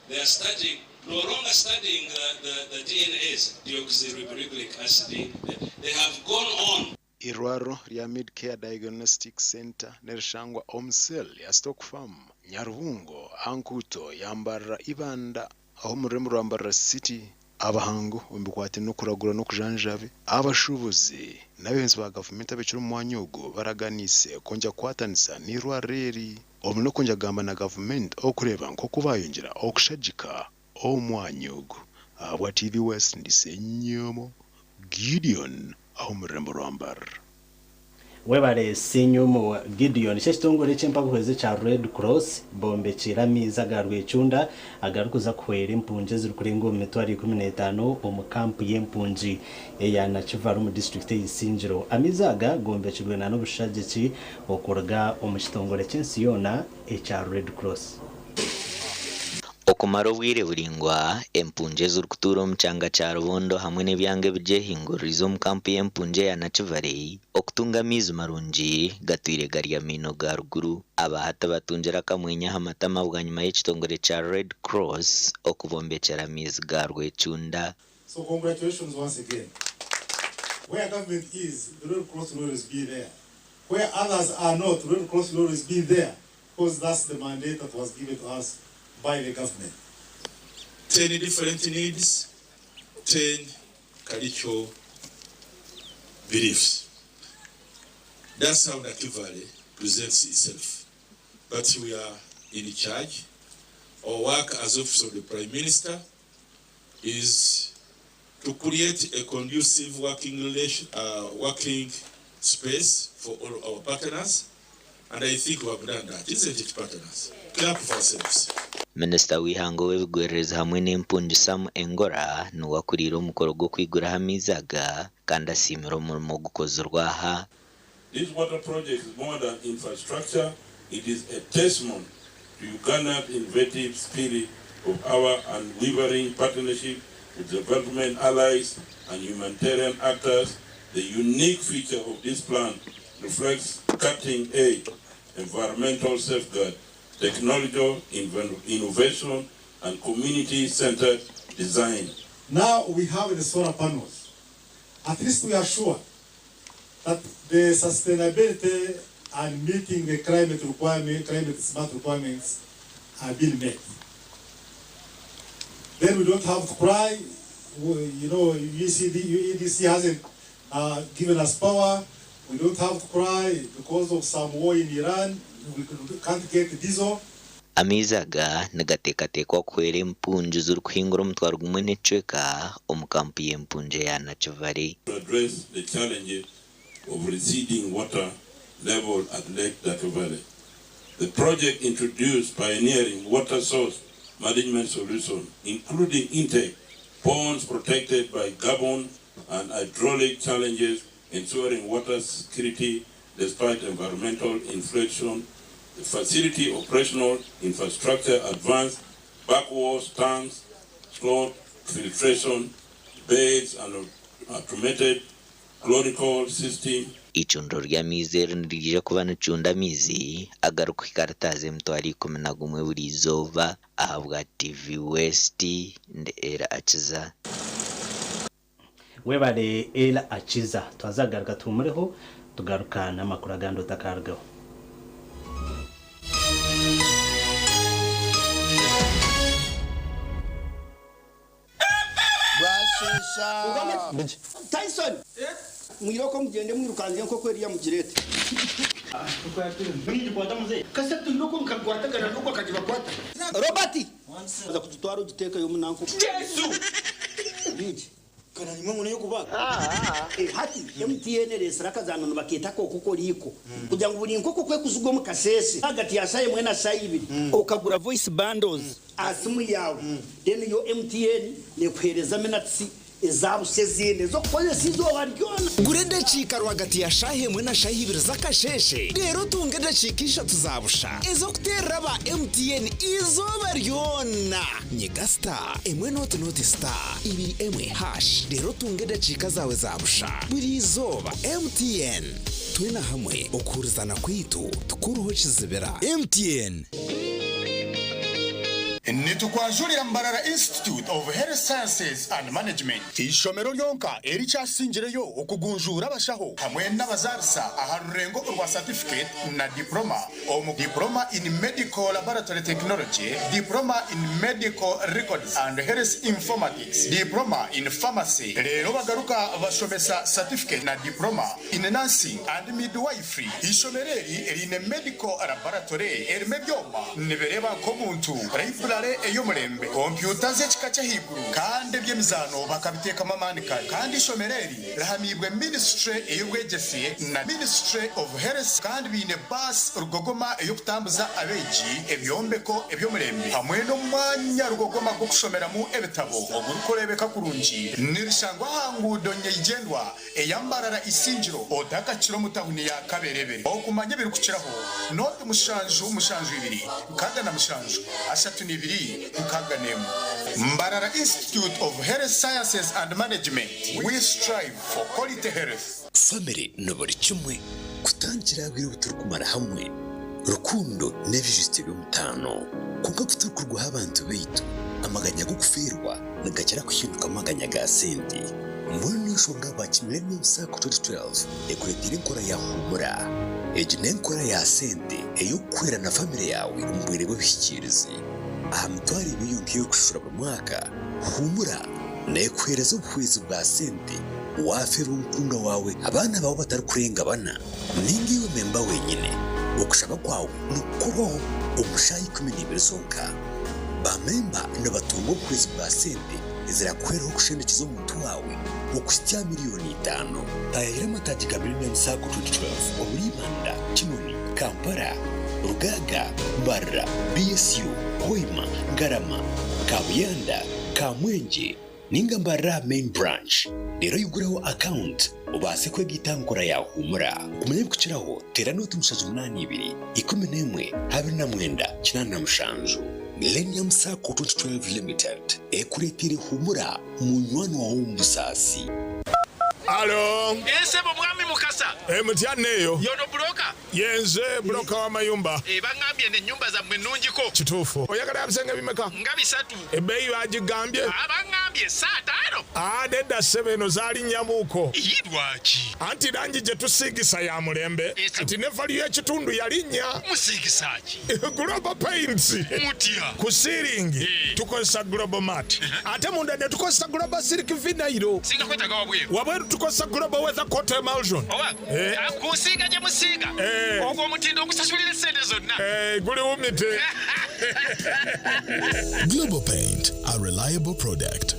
They are studying, no longer studying the, the, the DNAs, deoxyribonucleic acid, they have gone on. Eirwariro rya Medcare Diagnostic Centre nirishangwa omu cell ya Stock Farm, Nyarubungo aha nkuuto ya Mbarara Ibanda aho omu rurembo rwa Mbarara City. Abahangu omu bikwataine n'okuragura n'okujanjabi, abashuubuzi n'abeebembezi ba gavumenti abaikire omu mwanya ogu baraganiise kwongyera kukwatanisa n'eirwariro eri obumwe n'okwongyera kugamba na gavumenti okureeba nk'oku bayongyera okushagika omwanya ogu. Ahabwa TV West ndi Ssenyomo Gideon aho omu rurembo rwa Mbarara. Webare Ssenyomo Gideon. Ekyo ekitongore eky'empabuhwezi ekya Red Cross bombekiire amaizi aga Rwecunda agarikuza kuhwera empungi ezirikurenga omu mitwaro 15 omu kampu y'empungi eya Nakivale omu disiturikiti eya Isingiro. Amaizi aga gombekirwe na n'obushagiki okuruga omu kitongore ky'ensi yoona ekya Red Cross. Okumara obwire buraingwa, empungi ezirikutuura omu kyanga kya Rubondo hamwe n'ebyanga ebigyehinguririize omu kampu y'empungi eya Nakivale, okutunga amaizi marungi gatwire gari amaino ga ruguru. Aba hati batungire akamwenyo aha matama bwanyima y'ekitongore kya Red Cross okubombekyera amaizi ga Rwecunda. So congratulations once again. Where government is, the Red Cross will always be there. Where others are not, the Red Cross will always be there because that's the mandate that was given to us by the government. 10 different needs, 10 cultural beliefs. That's how Nakivale presents itself. But we are in charge. Our work as Office of the Prime Minister is to create a conducive working relation, working space for all our partners, and I think we have done that, isn't it, partners? Clap for ourselves. Minisita w'eihanga ow'ebigwererezi hamwe n'empungi Sam Engola niwe akuriire omukoro gw'okwiguraho amaizi aga kandi asiimire omurimo ogukozirwe aha. This water project is more than infrastructure, it is a testament to Uganda's innovative spirit of our unwavering partnership with development allies and humanitarian actors. The unique feature of this plan reflects cutting-edge environmental safeguard, technological innovation, and community-centered design. Now we have the solar panels. At least we are sure that the sustainability and meeting the climate requirement, climate smart requirements are being met. Then we don't have to cry. We, you know, UCD, UEDC hasn't given us power. We don't have to cry because of some war in Iran. We can't get diesel. Amaizi aga nigateekateekwa kuhwera empungi zirikuhingura omutwaro gumwe n'ekicweka omu kampu y'empungi eya Nakivale. To address the challenges of receding water level at Lake Nakivale. The project introduced pioneering water source management solutions, including intake ponds protected by gabion and hydraulic challenges, ensuring water security despite environmental inflation. The facility operational infrastructure advanced backwash tanks, slot filtration beds, and automated chlorical system. Eicundiro ry'amaizi eri niriija kuba nicunda amaizi agarikuhika lita 11,000 buri izooba. Ahabwa TV West ndi Ella Akiza. Webare Ella Akiza. Twaza kugaruka tuhumureho tugaruka n'amakuru agandi otakarugaho. Bwashesha Tyson, mwiroko mugende mwirukanze nkoko eriya mugirete kase tuyiroko mukagwatagana nuko akagibakwata Robert aza kugitwara ugitekayo munanko. Yesu biki hati MTN resera akazanano baketa koko liko kugira ngo buri nkoko kwe kuzugwa mu kasese hagati ya saye mwena saye ibiri ukagura voice bundles asimu yawe, then yo MTN nekuhereza minutes ezabuse zindi zo kukozesa izuba ryona. Gura edakiika rwagati ya shaaha emwe na shaaha ibiri z'akasheeshe, reero otunge edakiika ishatu za busha ez'okuteerera aba MTN izooba ryona. Nyiga star emwe noti noti star ibiri emwe hash, reero otunge edakiika zaawe za busha buri izooba. MTN, twena hamwe okuhurizana kwaitu tukuruho kizibira. MTN. Nitukwanjurira Mbarara Institute of Health Sciences and Management, eishomero ryonka erikyasingireyo okugunjuura abashaho hamwe n'abazaarisa aha rurengo orwa satifiketi na diploma omu Diploma in Medical Laboratory Technology, Diploma in Medical Records and Health Informatics, Diploma in Pharmacy reero bagaruka bashomesa satifiketi na Diploma in Nursing and Midwifery. Eishomero eri riine Medical Laboratory erimu ebyoma nibireeba nk'omuntu, Library ey'omurembe, kompyuta z'ekika ky'ahaiguru kandi eby'emizaano bakabiteekamu amaani kare. Kandi eishomero eri rihamiibwe Ministry ey'obwegyese na Ministry of Health kandi baine baasi rugogoma ey'okutambuza abeegi, ebyombeko eby'omurembe hamwe n'omwanya rugogoma gw'okushomeramu ebitabo ogurikureebeka kurungi. Nirishangwa aha nguudo nyeigyendwa eya Mbarara Isingiro otakakira omu tahuni ya Kaberebere. Okumanya ebirikukiraho, nooti mushanju mushanju ibiri 67 32 61. Mbarara Institute of Health Sciences and Management, we strive for quality health. Famire ni buri kimwe, kutandikira aha bwire obu turikumara hamwe, rukundo n'ebijutyo by'omutaano. Kwonka ku turikurwaho abantu baitu, amaganya g'okufeerwa nigakira kuhindukamu amaganya ga sente. Mbwenu niyo nshonga ahabwaki Millennium Sacco 2012 ekureteire enkora ya Huumura. Egi n'enkora ya sente ey'okukuhwera na famire yaawe omu bwire bw'ebihikiirizi. Aha mitwaro ebiri yonka ei orikushashura buri mwaka, Huumura neekuheereza obuhwezi bwa sente waafeerwa omukundwa waawe, abaana baawe abatarikurenga bana, nainga iwe memba wenyine. Okushaba kwawe nikukorwaho omu shaaha 12 zonka. Baamemba nibatunga obuhwezi bwa sente ezirakuhwereho kushendekyeza omuntu waawe okuhitsya aha miriyoni itaano. Taayaayira amataagi ga Millennium Sacco 2012 omuri Ibanda, Kinoni, Kampala, Rugaaga, Mbarara, BSU, Hoima, Ngarama, Kabuyanda, Kamwengye ninga Mbarara Main Branch reero oyigureho akawunti obaase kwegaita aha nkora ya Huumura. Okumanya ebirikukiraho teera nooti 782 11 29 87. Millennium Sacco 2012 Limited ekureteire Huumura munywani waawe omu busaasi. Alo. Eeh sebo mwami Mukasa. Eeh mutya neeyo. Yono buloka? Yenze buloka w'amayumba. Eeh bangambye eno ennyumba zammwe nnungiko. Kituufu. Oyagala ya bisenge bimeka? Nga bisatu. Ebbeeyi baagigambye? Aah bangambye saataano. Aah nedda ssebo eno zaalinnyamuuko. Iyii lwaki? Anti langi gye tusiigisa ya mulembe kati ne value y'ekitundu yalinnya. Musiigisa ki? Global Paints. Mutya? Ku siiringi tukozesa Global Mat ate munda ne tukozesa Global Silk Vinyl. Singa kwetaaga wabweru? Wabweru tukozesa Global Weather Coat Emulsion. Owange, ku nsiiga gye musiiga, ogwo omutindo ogusasulira essente zonna. Guli wumite. Global Paint, a reliable product.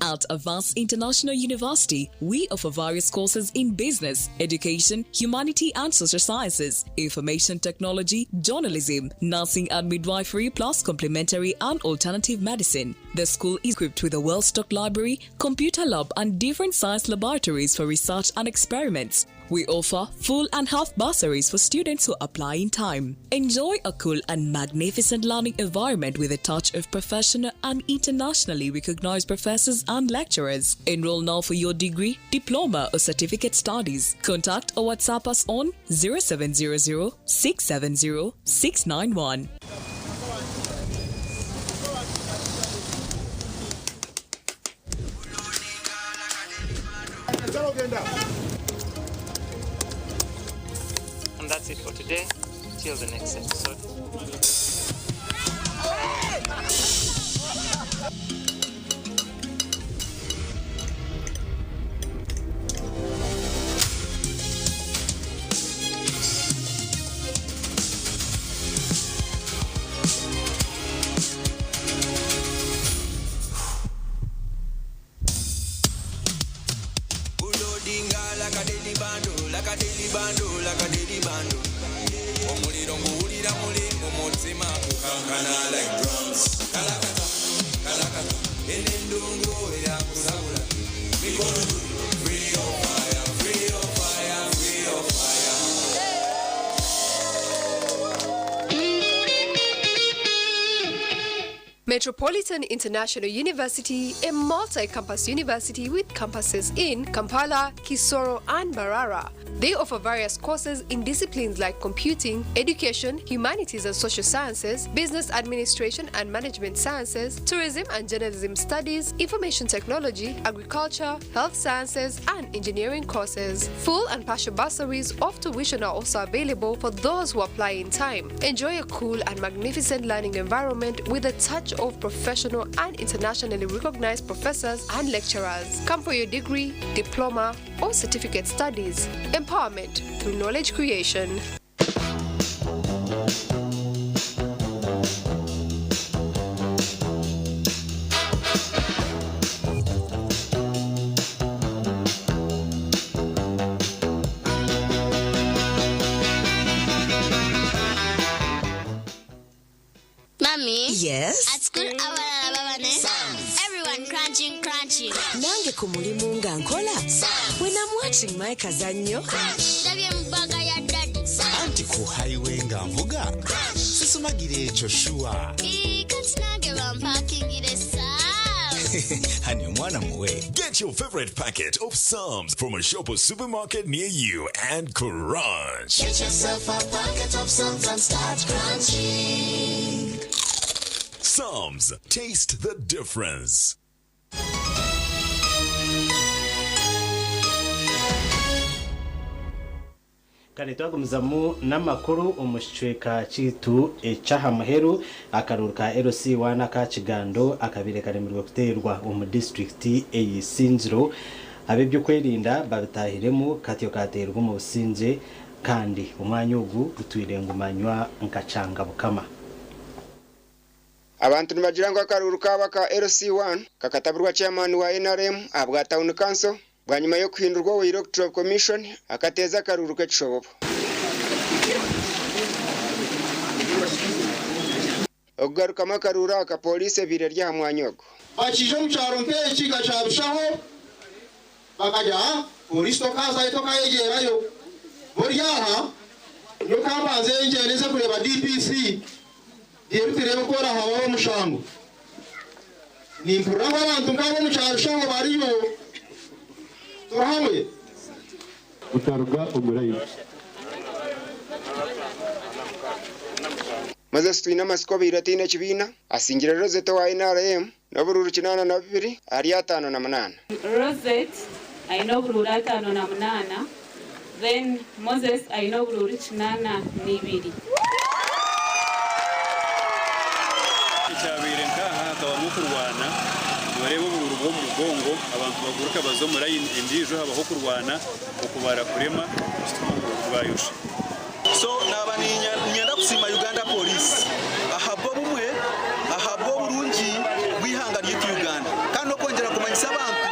At Avance International University, we offer various courses in business, education, humanity and social sciences, information technology, journalism, nursing and midwifery, plus complementary and alternative medicine. The school is equipped with a well-stocked library, computer lab and different science laboratories for research and experiments. We offer full and half bursaries for students who apply in time. Enjoy a cool and magnificent learning environment with a touch of professional and internationally recognized professors and lecturers. Enroll now for your degree, diploma, or certificate studies. Contact or WhatsApp us on 0700 670 691. And that's it for today. Till the next episode. Loadinga like a daily bundle, like a daily bundle, like a daily bundle. Omuliro nguwulira muli mu mutima gukankana like drums. Kalakata, kalakata, eno endongo erakusabula. Mikono juu, free your fire, free your fire, free your fire. Metropolitan International University, a multi-campus university with campuses in Kampala, Kisoro, and Mbarara. They offer various courses in disciplines like computing, education, humanities and social sciences, business administration and management sciences, tourism and journalism studies, information technology, agriculture, health sciences, and engineering courses. Full and partial bursaries of tuition are also available for those who apply in time. Enjoy a cool and magnificent learning environment with a touch of professional and internationally recognized professors and lecturers. Come for your degree, diploma, or certificate studies. Empowerment through knowledge creation. Mommy. Yes? At school, abalala baba ne. Everyone crunching, crunching. Nange ku mulimu nga nkola. When I'm watching my kazannyo. Ndabye mu bag ya daddy. Anti ku highway nga nvuga sisumagira ekyo sure. Ii, kati nange bampakingire Sam's. Hani omwana muwe. Get your favorite packet of Psalms from a shop or supermarket near you and crunch. Get yourself a packet of Psalms and start crunching. Psalms, taste the difference. Kare twagumizamu n'amakuru omu kicweka kiitu ekyaha muheru. Akaruru ka LC1 aka Kigando akabaire karemirwe kuteerwa omu disitulikiti ey'Isingiro. Ab'ebyokwerinda babitahiremu katyo kateerwa omu busingye, kandi omwanya ogu gutwire ngumanywa nka Kyangabukama. Abantu nibagira ngu akaruru kaba ka LC1 kakataburwa chairman wa NRM ahabwa town council bwanyuma y'okuhindurwa owa Electoral Commission akateeza akaruru k'ekishobobo. Okugarukamu akaruru aka poliisi ebiire eri aha mwanya ogwo. Bakija omu kyaro nk'eki gakyabishaho bakajya polisi tokazayo tokayegyerayo buri aha nyokambanze ngyendeze kureba DPC rero turebe ko habaho omushango. Nimpurira ngu abantu nk'abo omu kyaro shaho bariyo turi hamwe. Utaruga omurayini. Moses Twine amasiko abaire ataine ekibiina asingire Rosette owa NRM n'obururu 82 ahari 58. Rosette aine obururu 58, then Moses aine obururu 82. Ekyabaire nkaha hakabamu okurwana, nibareeba obururu bw'omu mugongo, abantu baguruka baza omu layini endiijo, habaho okurwana, okubara kurema, kituma obururu bwayosha. So naba ninyenda kusiima Uganda Police ahabw'obumwe, ahabw'oburungi bw'ihanga ryaitu Uganda, kandi n'okwongyera kumanyisa abantu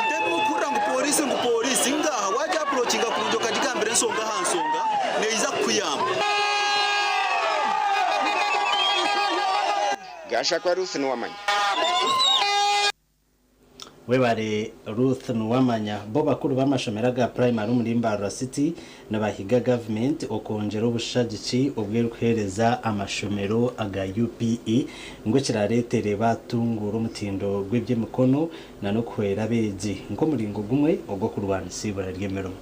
ntemukurira ngu polisi ngu polisi ngaha wajya approachinga kurungi okagigambira ensonga aha nsonga neyiza kukuyamba. Gashakwa Ruth Nuwamanya. Webare Ruth Nuwamanya. Bo bakuru b'amashomero aga primary omuri Mbarara City nibahiga government okwongyera obushagiki obwerikuheereza amashomero aga UPE ngu ekirareetere batungura omutindo gw'eby'emikono na n'okuhwera abeegi nk'omuringo gumwe ogw'okurwanisa ibura ry'emirimo.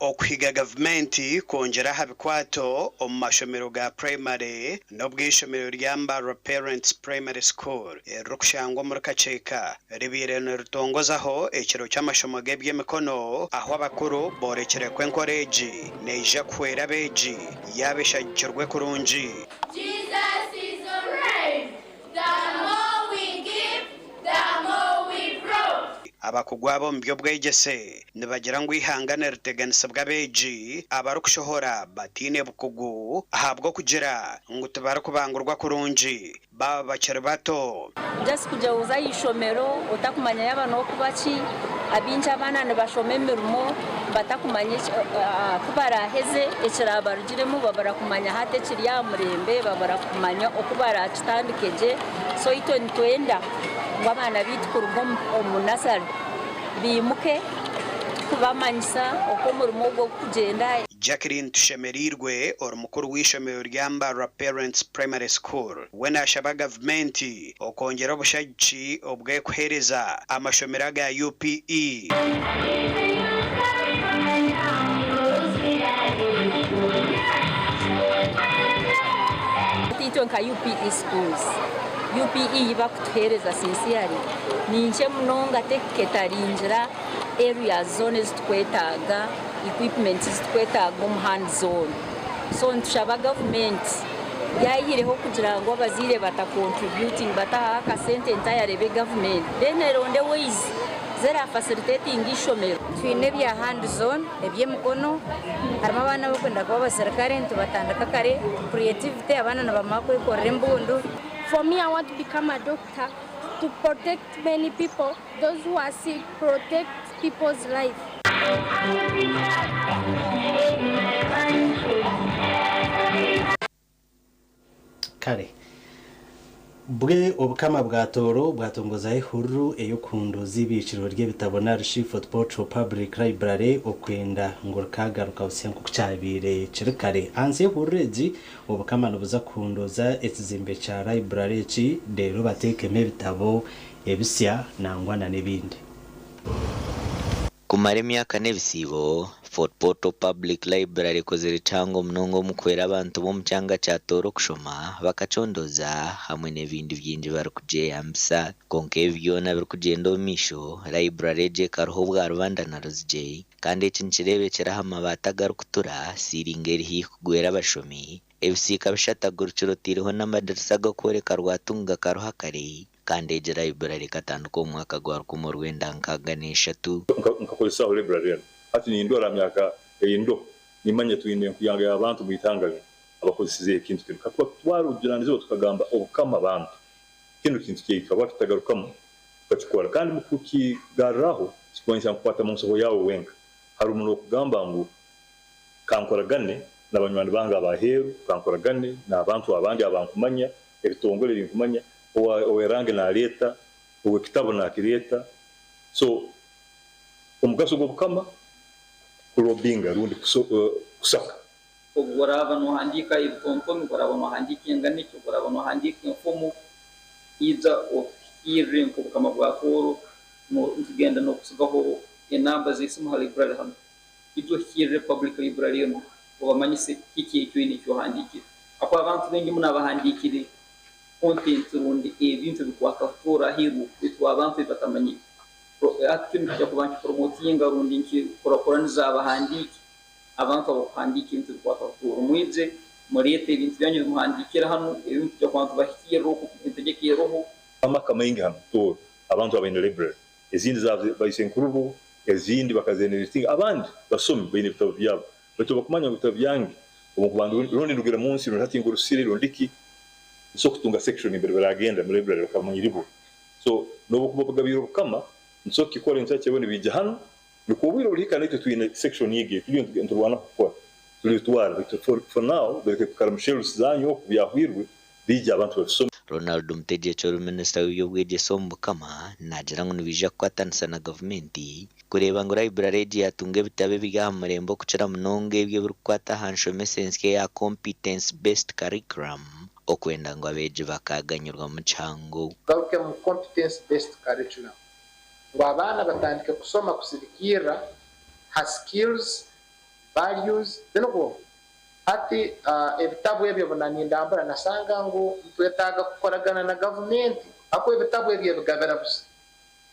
Okuhiga gavumenti kwongyera aha bikwato omu mashomero ga primary n'obw'ishomero rya Mbarara Parents Primary School eririkushangwa omuri Kakyeka ribaire niritongozaho ekiro ky'amashomo g'eby'emikono, aho abakuru borekire ku enkora egi neija kuhwera abeegi yaaba eshagikirwe kurungi. Jesus is alright. The more we give, the more we grow. Abakugu abo omu by'obwegyese nibagira ngu ihanga niriteganisibwa abeegi abarikushohora bataine bukugu ahabw'okugira ngu tibarikubangurwa kurungi baba bakiri bato. Just kugira oza aha ishomero otakumanya yaaba n'okuba ki, abaingi abaana nibashoma emirimo batakumanya ku baraheze ekirabarugiremu, babura kumanya hati ekiri aha murembe, babura kumanya oku barakitandike gye. So itwe nitwenda ngu abaana baitu kuruga omu nursery biimuke kubamanyisa oku omurimo ogwo gukugenda. Jacqueline Tushemereirwe ori mukuru w'eishomero rya Mbarara Parents Primary School we nashaba gavumenti okwongyera obushagiki obw'ekuheereza amashomero aga UPE. Itwe nka UPE schools, UPE yibakutuheereza sincerely ninkye munonga teketaringira areas zoona ezitukwetaaga, equipment ezitukwetaaga omu hand zone. So nitushaba gavumenti yayihireho kugira ngu abazaire bata contributing batahaho akasente entirely ebe gavumenti then eronde ways zera facilitating ishomero. Twine ebya hand zone eby'emikono, harimu abaana abakwenda kuba abaserikare nitubatandika kare, creativity abaana nibamara kwekorera embundu. For me, I want to become a doctor to protect many people, those who are sick, protect people's life. Kare bwe obukama bwa Tooro bwatongozaho ehururu ey'okuhunduuza ibiikiro ry'ebitabo narishi Fort Portal Public Library okwenda ngu rikagaruka busya nk'oku kyabaire kiri kare. Ahansi y'ehururu egi, obukama nibuza kuhunduuza ekizimbe kya library eki reero bateekemu ebitabo ebisya nangwa na n'ebindi. Kumara emyaka n'ebisiibo, Fort Portal Public Library ekozire kihango munonga omu kuhwera abantu b'omu kyanga kya Tooro kushoma, bakacondooza hamwe n'ebindi bingi barikugyeyambisa. Kwonka ebi byona birikugyenda omu maisho, library egi ekaruha obwa rubanda na ruzigye kandi eki nikireebekyera aha mabaati agarikutura, siiringi eri haihi kugwera abashomi, ebisiika bishatagurukire otaireho n'amadirisa ag'okworeka rwatunga karuha kare kandi egi library ekatandika omu mwaka gwa 1963. Nkakozesaho library enu hati nindora myaka eyindo nimanya twine enkuyanga y'abantu mu itanga linu abakozesize ekintu kinu. Kakuba tutwara obujunanizibwa tukagamba obukama bantu kinu kintu kyaitu habwaki tutagarukamu tukakikora kandi mukukigarraho kikumanyisa nkukwata mu nsoho yawe wenka. Harumu n'okugamba ngu kankoragane n'abanywani bange abaheeru, kankoragane n'abantu abandi abankumanya, ebitongole ebinkumanya, owerange naleeta, ow'ekitabu nakireeta. So omugaso gw'obukama kulobinga rundi kusaka. Obu oraaba noohandiika ebitontome, obu oraaba noohandiika enganikyo, obu oraaba noohandiika enfumu, ija otuhikirre nk'Obukama bwa Tooro, nitugenda n'okusigaho enamba z'esimu ha library hanu. Ija ohikirre public library enu obamanyise kiki eki oine eki ohandiikire. Habwokuba abantu baingi muno abahandiikire content rundi ebintu ebikwata Tooro aheeru baitu abantu ebi batamanyire. Hati kinu nikija kuba nkipromotinga rundi nkikurakuraniza abahandiiki, abantu abakuhandiika ebintu ebikwata Tooro. Mwije mureete ebintu byanyu ebimuhandiikire hanu, ebintu tujja kuba nitubahikirra oku entegeka eroho. Amaka maingi hanu Tooro abantu abaine library, ezindi za baisenkurubo, ezindi bakazeneritinga, abandi basomi baine ebitabo byabo. Baitu bakumanya ngu ebitabo byange obu nkuba rundi ndugire mu nsi rundi hati ngurusire rundi ki, nsobola kutunga section mbere baragenda mu library bakamanyiribwa. So n'obukuba bugabiire obukama nsobola kukikora enkyakya bo nibaija hanu, nikwo obwire oburihika naitwe twine section egi turiyo niturwana kukora turitwara baitu for now bireke kwikara mu shelves zanyu oku byahwirwe biije abantu babisome. Ronald Mutegeki ori minisita w'eby'obwegyese omu Bukama naagira ngu nibaija kukwatanisa na gavumenti kureeba ngu library egi yaatunga ebitabo ebiri aha murembe okukira munonga ebyo ebirikukwata aha nshomesa ensya eya Competence Based Curriculum okwenda ngu abeegi bakaaganyirwamu kihango. Tugaruke mu Competence Based Curriculum ngu abaana batandike kusoma kusirikirra ha skills, values then obwo hati ebitabu ebyo buna nindambura nasanga ngu nitwetaaga kukoragana na gavumenti ahakuba ebitabu ebyo ebigabira busa.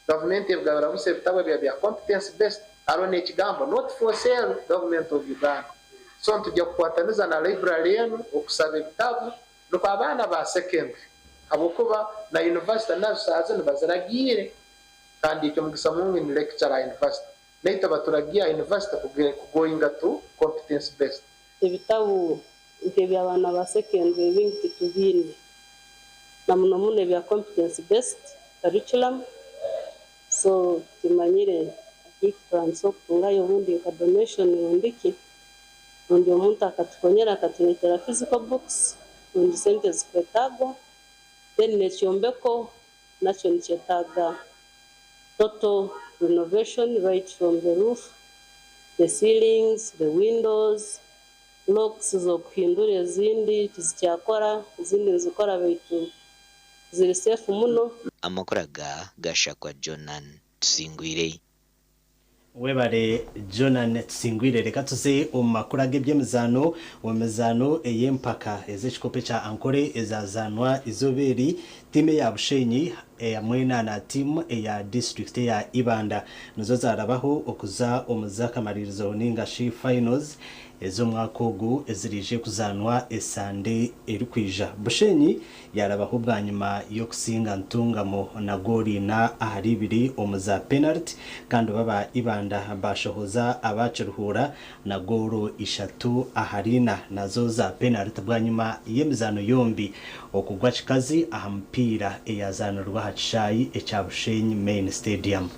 Gavumenti ebigabira busa ebitabu ebyo bya competence based hariho n'ekigambo not for sale government of Uganda. So nitujja kukwataniza na library enu okusaba ebitabu nukwo abaana ba secondary habwokuba na university nazo saaha zinu baziragiire kandi ekyo mugisa murungi ni lecturer aha university naitwe baturagiire aha university kugoinga to competence based. Ebitabu nk'eby'abaana ba secondary ebingi titubiine na muno muno ebya competence based curriculum, so timanyire tutandise okutungayo obundi nka donation rundi ki rundi omuntu akatukonyera akatureetera physical books rundi sente zikwetagwa, then n'ekyombeko nakyo nikyetaaga total renovation right from the roof. The ceilings, the windows, locks z'okuhindura ezindi tizikyakora, ezindi nizikora baitu ziri safe muno. Amakuru aga gashakwa Jonan Tusingwire. Webare Jonan Tusingwire. Reka tuze omu makuru ag'eby'emizaano. Omu mizaano ey'empaka ez'ekikopo ekya Ankole ezazaanwa izooba eri, tiimu eya Bushenyi hamwe na tiimu eya disiturikiti eya Ibanda nizo zaarabaho okuza omu z'akamaririzo ninga shi finals ez'omwaka ogu eziraije kuzaanwa esande erikwija. Bushenyi yaarabaho bwanyima y'okusinga Ntungamo na goolo ina ahari ibiri omu za penariti kandi bo aba Ibanda baashohoza aba Kiruhura na goolo 3-4 nazo za penariti bwanyima y'emizaano yombi okugwa kikazi aha mupiira eyazaanirwa aha kishaayi ekya Bushenyi Main Stadium.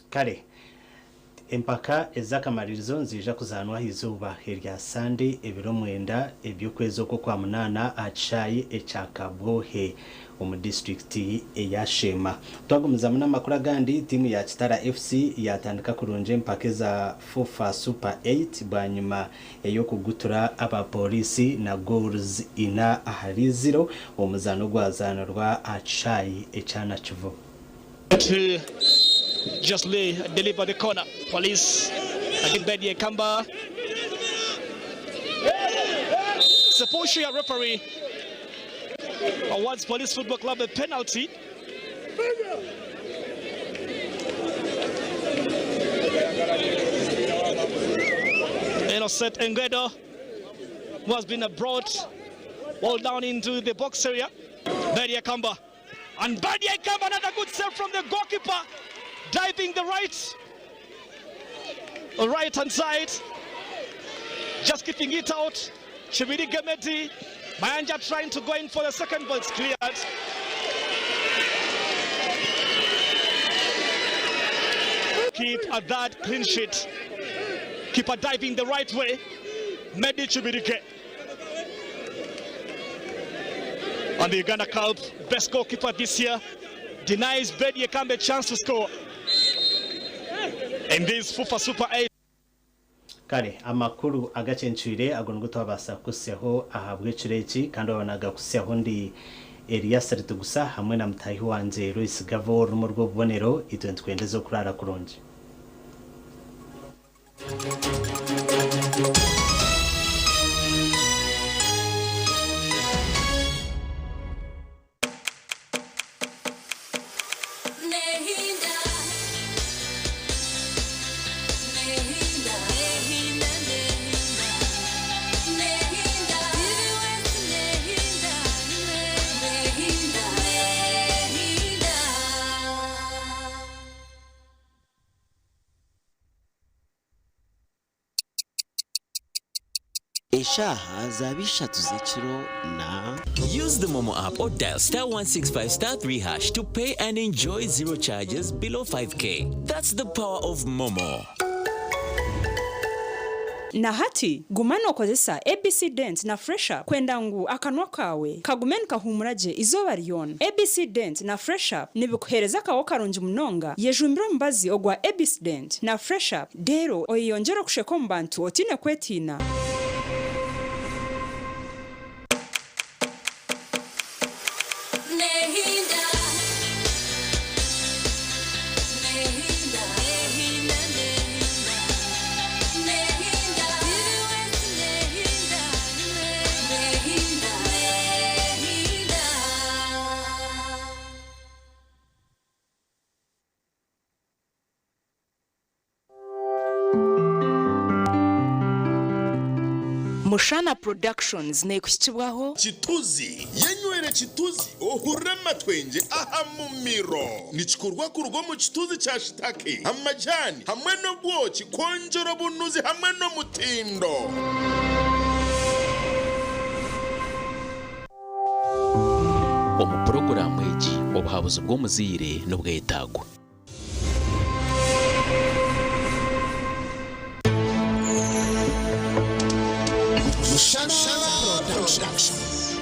Kare, empaka ez'akamaririzo niziija kuzaanwa aha izooba erya Sande ebiro 9 eby'okwezi oku Okwamunaana aha kishaayi ekya Kabwohe omu disiturikiti eya Sheema. Twagumizamu n'amakuru agandi, tiimu ya Kitara FC yaatandika kurungi empaka eza FUFA Super 8 bwanyima ey'okugutura aba Pooriisi na goals 4-0 omu muzaano ogwazaanirwa aha kishaayi ekya Nakivubo. To just lay, deliver the corner. Police again, Bedie Kamba. Seposhia referee awards Police Football Club a penalty. Innocent Engedo, who has been brought ball down into the box area. Bedie Kamba. And Bedie Kamba, another good save from the goalkeeper, diving the right hand side, just keeping it out. Chibidi Gemedi, Mayanja trying to go in for the second ball, it's cleared. Keep at that clean sheet. Keeper diving the right way. Medi Chibidike. On the Uganda Cup, best goalkeeper this year, denies Bedie Kamba a chance to score. In this FUFA Super 8. Kare, amakuru agacencwire ago nigo twabaasa kukusyaho ahabw'ekiro eki, kandi wabona kusyaho ndi Elias Ritugusa hamwe na mutahi wangye Lois Gavo orumu rw'obubonero. Itwe nitukwendeza okurara kurungi. Nehinda. Nehinda. Nehinda, nehinda. Nehinda. Nehinda. Nehinda. Nehinda. Eshaha zaba 3 z'ekiro na Use the Momo app or dial star 165 star 3 hash to pay and enjoy zero charges below 5K. That's the power of Momo. Na hati guma nokozesa ABC Dent na Fresh Up kwenda ngu akanwa kawe kagume nikahumura gye izooba ryona. ABC Dent na Fresh Up nibikuhereza akawo karungi munonga. Yejumbire omubazi ogwa ABC Dent na Fresh Up rero oyeyongyere okusheka omu bantu otiine kwetiina. Nehinda. Nehinda. Nehinda, nehinda. Nehinda. Nehinda. Nehinda. Nehinda. Mushana Productions neekuhikibwaho. Kituzi, Yenywere Kituzi ohurire amatwengye aha mumiro. Nikikorwa kuruga omu kituzi kya shitake, amajani hamwe n'obwoki kwongyera obunuzi hamwe n'omutindo. Omu puroguraamu egi, obuhabuzi bw'omuzaire nibwetaagwa. Mushana Productions.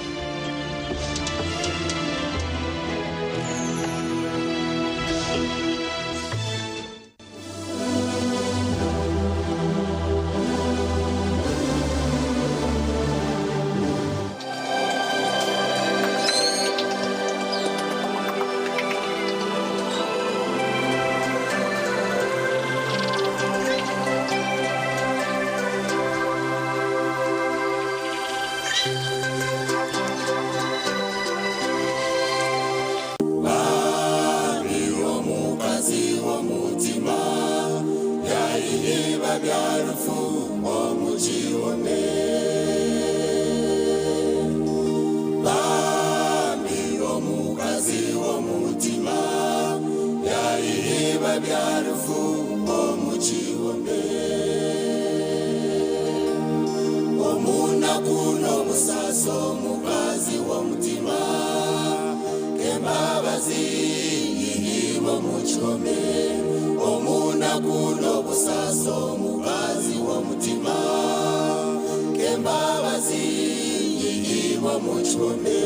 Bambi omukazi w'omutima yayiriba bya rufu omukihome Bambi omukazi w'omutima yayiriba bya rufu omukihome Omunaku n'omusaasi omukazi w'omutima Embabazi yihibwe mu kihome omunaku n'obusaasi omukazi w'omutima kembabazi yihibwe mu kihome.